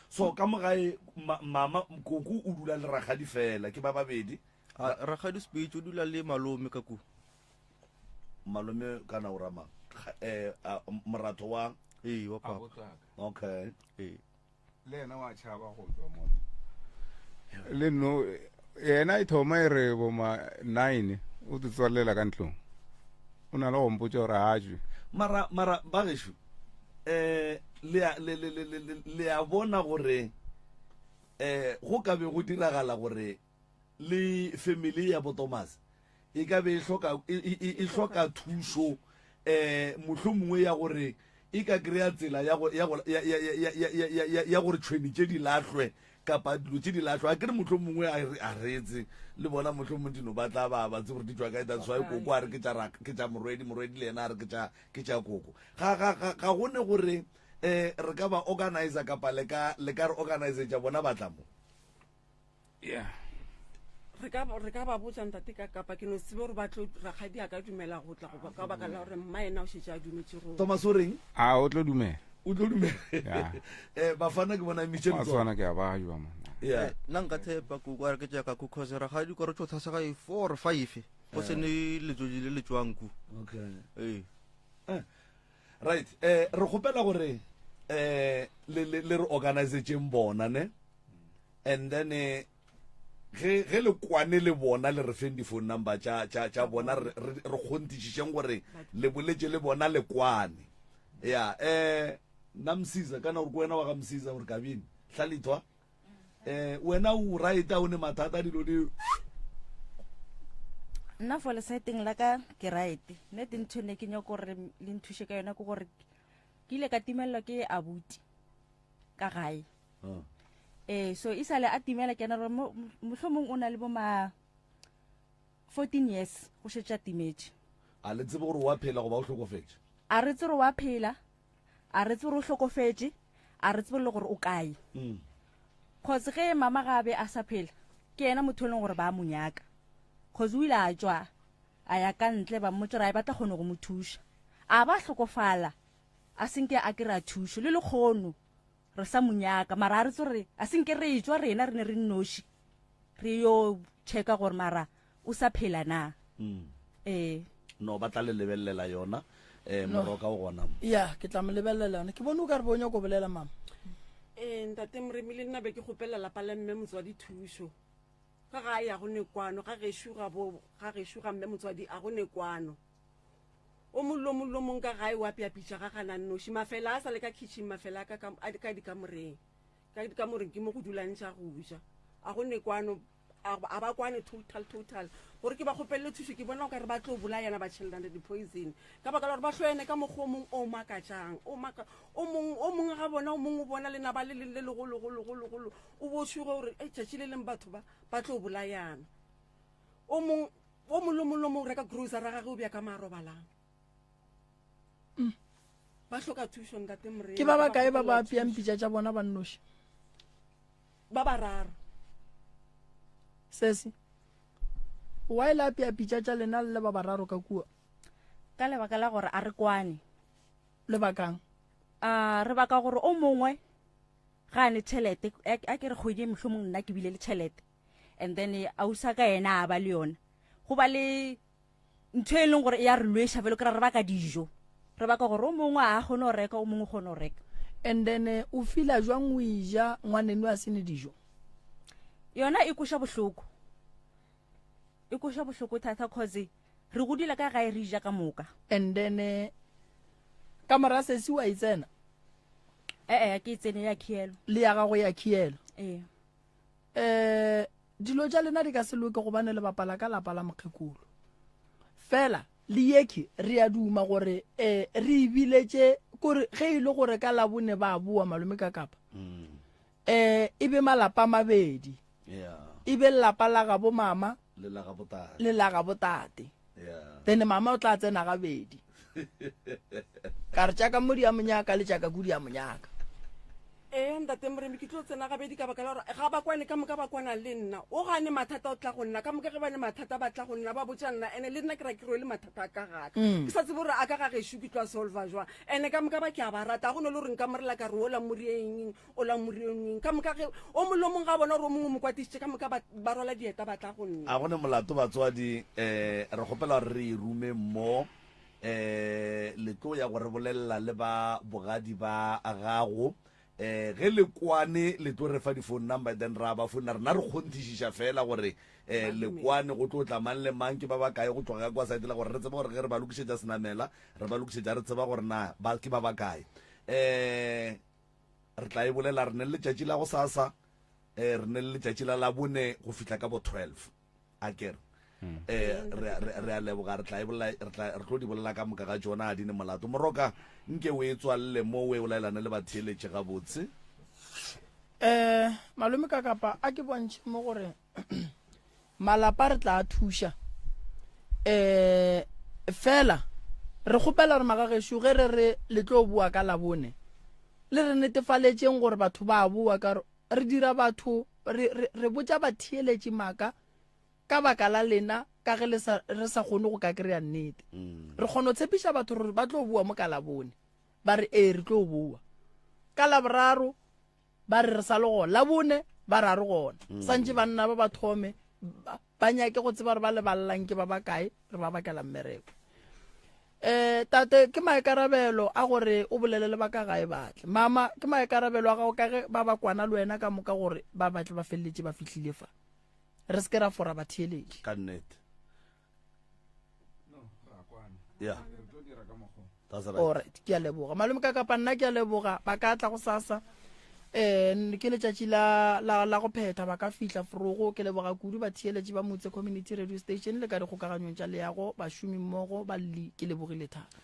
So ka mo gae mama koko o dula le rakgadi fela ke ba babedi. Rakgadi Speech o dula le malome ka ku. Malome kana o rama eh moratho wa ee wa papa. Okay. Ee. Le yena wa tšhaba go tswa mo. Le no yena e thoma e re bo ma 9 o te tswalela ka ntlong. O na le go mpotša gore a tšwe. Mara mara ba gešo eh le a le le le le a bona gore eh go ka be go diragala gore le family ya bo Thomas e ka be e hloka e, e, e, e hloka thušo eh mohlomongwe ya gore e ka kry-a tsela ya go ya go ya ya ya ya ya ya ya gore tšhweni tše di lahlwe kapa dilo tše di lahlwe a kere mohlomongwe a re a retse le bona mohlomongwe dino ba tla ba ba tse gore di tšwa kae that's why koko a re ke tša ke tša morwedi morwedi le yena a re ke tša ke tša koko ga ga ga ga go ne gore eh re ka ba organizer kapa le ka le ka re organizetša bona ba tla mo yeah re ka re ka ba botsa ntate ka kapa ke no tsebe gore ba tlo rakgadi a ka dumela go tla goba ka baka la gore mma ena o šetše a dumetse go Thomas o reng a o tlo dumela o tlo dumela Yeah. eh bafana ke bona emitše wa letsogo tshwana ke a ba jwa man yeah nna nka tshepa koko a re ke tšaka ku cause rakgadi kwa re tšo thasa ga e four or five go se ne letsotsi le le tšwang ku okay ee Eh, right eh re kgopela gore eh le le le re organizetseng bona ne and then eh, ge ge le kwane le bona le re feng di-phone number tša tša tša bona re re re kgonthišišeng gore le boletše le bona le kwane ya eh nna msiza kana gore ke wena wa ga msiza gore kabini hlalithwa eh wena o right a o ne mathata dilo di nna for lesaeteng la ka ke right nne te ntho ne ke nyako gore le nthuše ka yona ke gore ke ile ka timelelwa ke abuti ka gae Ah. ee so e sale a timela ke ena gore mohlomong o na le bo ma 14 years go šetše a timetše a le tsebe gore wa phela goba o hlokofetše a re tsebe gore wa phela a re tsebe gore o hlokofetše a re tsebe le gore o kae mm. cause ge mama ga a be a sa phela ke yena motho e leng gore ba mo nyaka cause o ile a tšwa a ya ka ntle ba mmotsa gore a e batla kgone go mo thuša a ba hlokofala a senke a kry-a thušo le lekgono re sa mo nyaka mara a re tse gore a senke re tšwa rena re ne re nnoši re yo checka gore mara o sa phela na mm. ee no ba tla le lebelela yona um moroka o gona mo ya ke tla mo lebelela yona ke bone o ka re bo nyako bolela mama ee ntate moremi le nna be ke kgopela lapa la mme motswadi thušo ka ga ya go ne kwano ga gešo ga bo ga gešo ga mme motswadi a go ne kwano o mong le o mong le o mong ka gae wa piapitša ga gana nnoši mafela a sa le ka kitchen mafela a ka ka a ka dikamoreng ka dikamoreng ke mo go dulang tša go ja a go ne kwano a a ba kwane total total gore ke ba kgopelele thušo ke bona o ka re ba tlo bolayana ba tšhelelana di-poison ka baka la gore ba hloyane ka mokgwa o mongwe o makatšang o maka o mongwe o mongwe ga bona o mongwe o bona lenaba le leng le legologologologolo o bo tšhoge gore e tšatši le leng batho ba ba tlo bolayana o mongwe o mongwe le mongwe le mongwe o reka grocery ya gage o bja ka marobalang mm. ba hloka thušo ntate morena ke ba ba kae ba ba apeang pitša tša bona ba nnoši ba bararo sesi wa ile apea pitša tša lena le ba bararo ka kua ka lebaka la gore a re kwane lebakang a re baka gore o mongwe ga a ne tšhelete a ke re kgwedi e mohlomong nna ke bile le tšhelete and then eh, ausa ka yena a ba le yona go ba le ntho e leng gore e ya re lweša bjalo kry re baka dijo re baka gore o mongwe a kgone go reka o mongwe o kgone go reka and then eh, o fila jwang o ija ngwaneno a sene dijo yona e koša bohloko e koša bohloko thata cause re godile ka gae re ja ka moka and then eh, ka mora sesi wa e tsena ee ke e tsene ya khielo le ya gago ya khielo ee um dilo tša lena di ka se loke gobane le bapala ka lapa la mokgekolo fela le yekhi re a duma gore um re ebiletše kore ge e le gore ka labone ba boa malome ka kapa um e be malapa mabedi e be lapa la gabo mama le la gabo tate then mama o tla tsena gabedi ka re tša ka mo di a monyaka le tša ka kudi a monyaka. Ee, Ntate Moremi, ke tlo tsena gabedi ka baka la gore ga ba kwane ka moka ba kwana le nna. O gane mathata o tla go nna, ka moka ge ba ne mathata ba tla go nna ba botša nna, ene le nna ke ra ke rwele mathata a ka gaka. Ke sa tsebe gore a ka ga gešo ke tlo a solva jwang. Ene ka moka ba ke a ba rata, ga go no le gore nka morela ka re ola morieng, ola morieng. Ka moka ge o mongwe le o mongwe ga a bona gore o mongwe o mo kwatišitše, ka moka ba ba rwala dieta ba tla go nna. A go ne molato batswadi, um re kgopela gore re e rume mo. eh le tlo ya go re bolelela le ba bogadi ba gago eh ge le kwane le tlo re fa di-phone number then ra ba founa rena re kgonthišiša fela gore eh le kwane go tlo tla mang le mang ke ba ba kae go tloga ka kwa site la gore re tseba gore ge re ba lokišetša senamela re ba lokišetša re tseba gore na ba ke ba ba kae eh re tla e bolela re ne le letšatši la go sasa eh re ne le letšatši la labone go fihla ka bo 12 A ke re, eh, re, re, re a leboga, re tla e bolela, re tla, re tlo di bolela ka moka ga tšona, a di ne molato. Moroka, nke o e tswalele mo o e bolaelane le batheeletši gabotse. Eh, malome ka kapa a ke bontšhe mo gore malapa re tla a thuša. Eh, fela re kgopela gore magagešo ge re re le tlo boa ka labone le re netefaletšeng gore batho ba boa ka gore Re dira batho, re, re, re botša batheeletši maaka ka baka la lena, ka ge le sa, re sa kgone go ka kry-a nnete. Mm. Re kgona go tshepiša batho gore ba tlo boa mo ka Labone. Ba re, ee, re tlo boa. Ka Laboraro, ba re re sa le gona. Labone, ba re a re gona. Mm. Santše banna ba ba thome, ba, ba nyake go tseba gore ba lebalelang ke ba bakae, re ba bakela mmereko. Eh, tate, ke maikarabelo a gore o bolele le ba ka gae ba tle. Mama, ke maikarabelo a gago ka ge ba ba kwana le wena ka moka gore ba batle ba feleletše ba fihlile fa. Re se ke ra fora batheeletši. Ka nnete. Yeah. That's right. Alright, ke a leboga. Malome ka kapa nna ke a leboga. Ba ka tla go sasa. Eh, ke letšatši la, la, la go phetha ba ka fihla forogo. Ke leboga kudu batheeletši ba Motse Community Radio Station le ka dikgokaganyong tša leago, bašomi mmogo, balli, ke lebogile thata.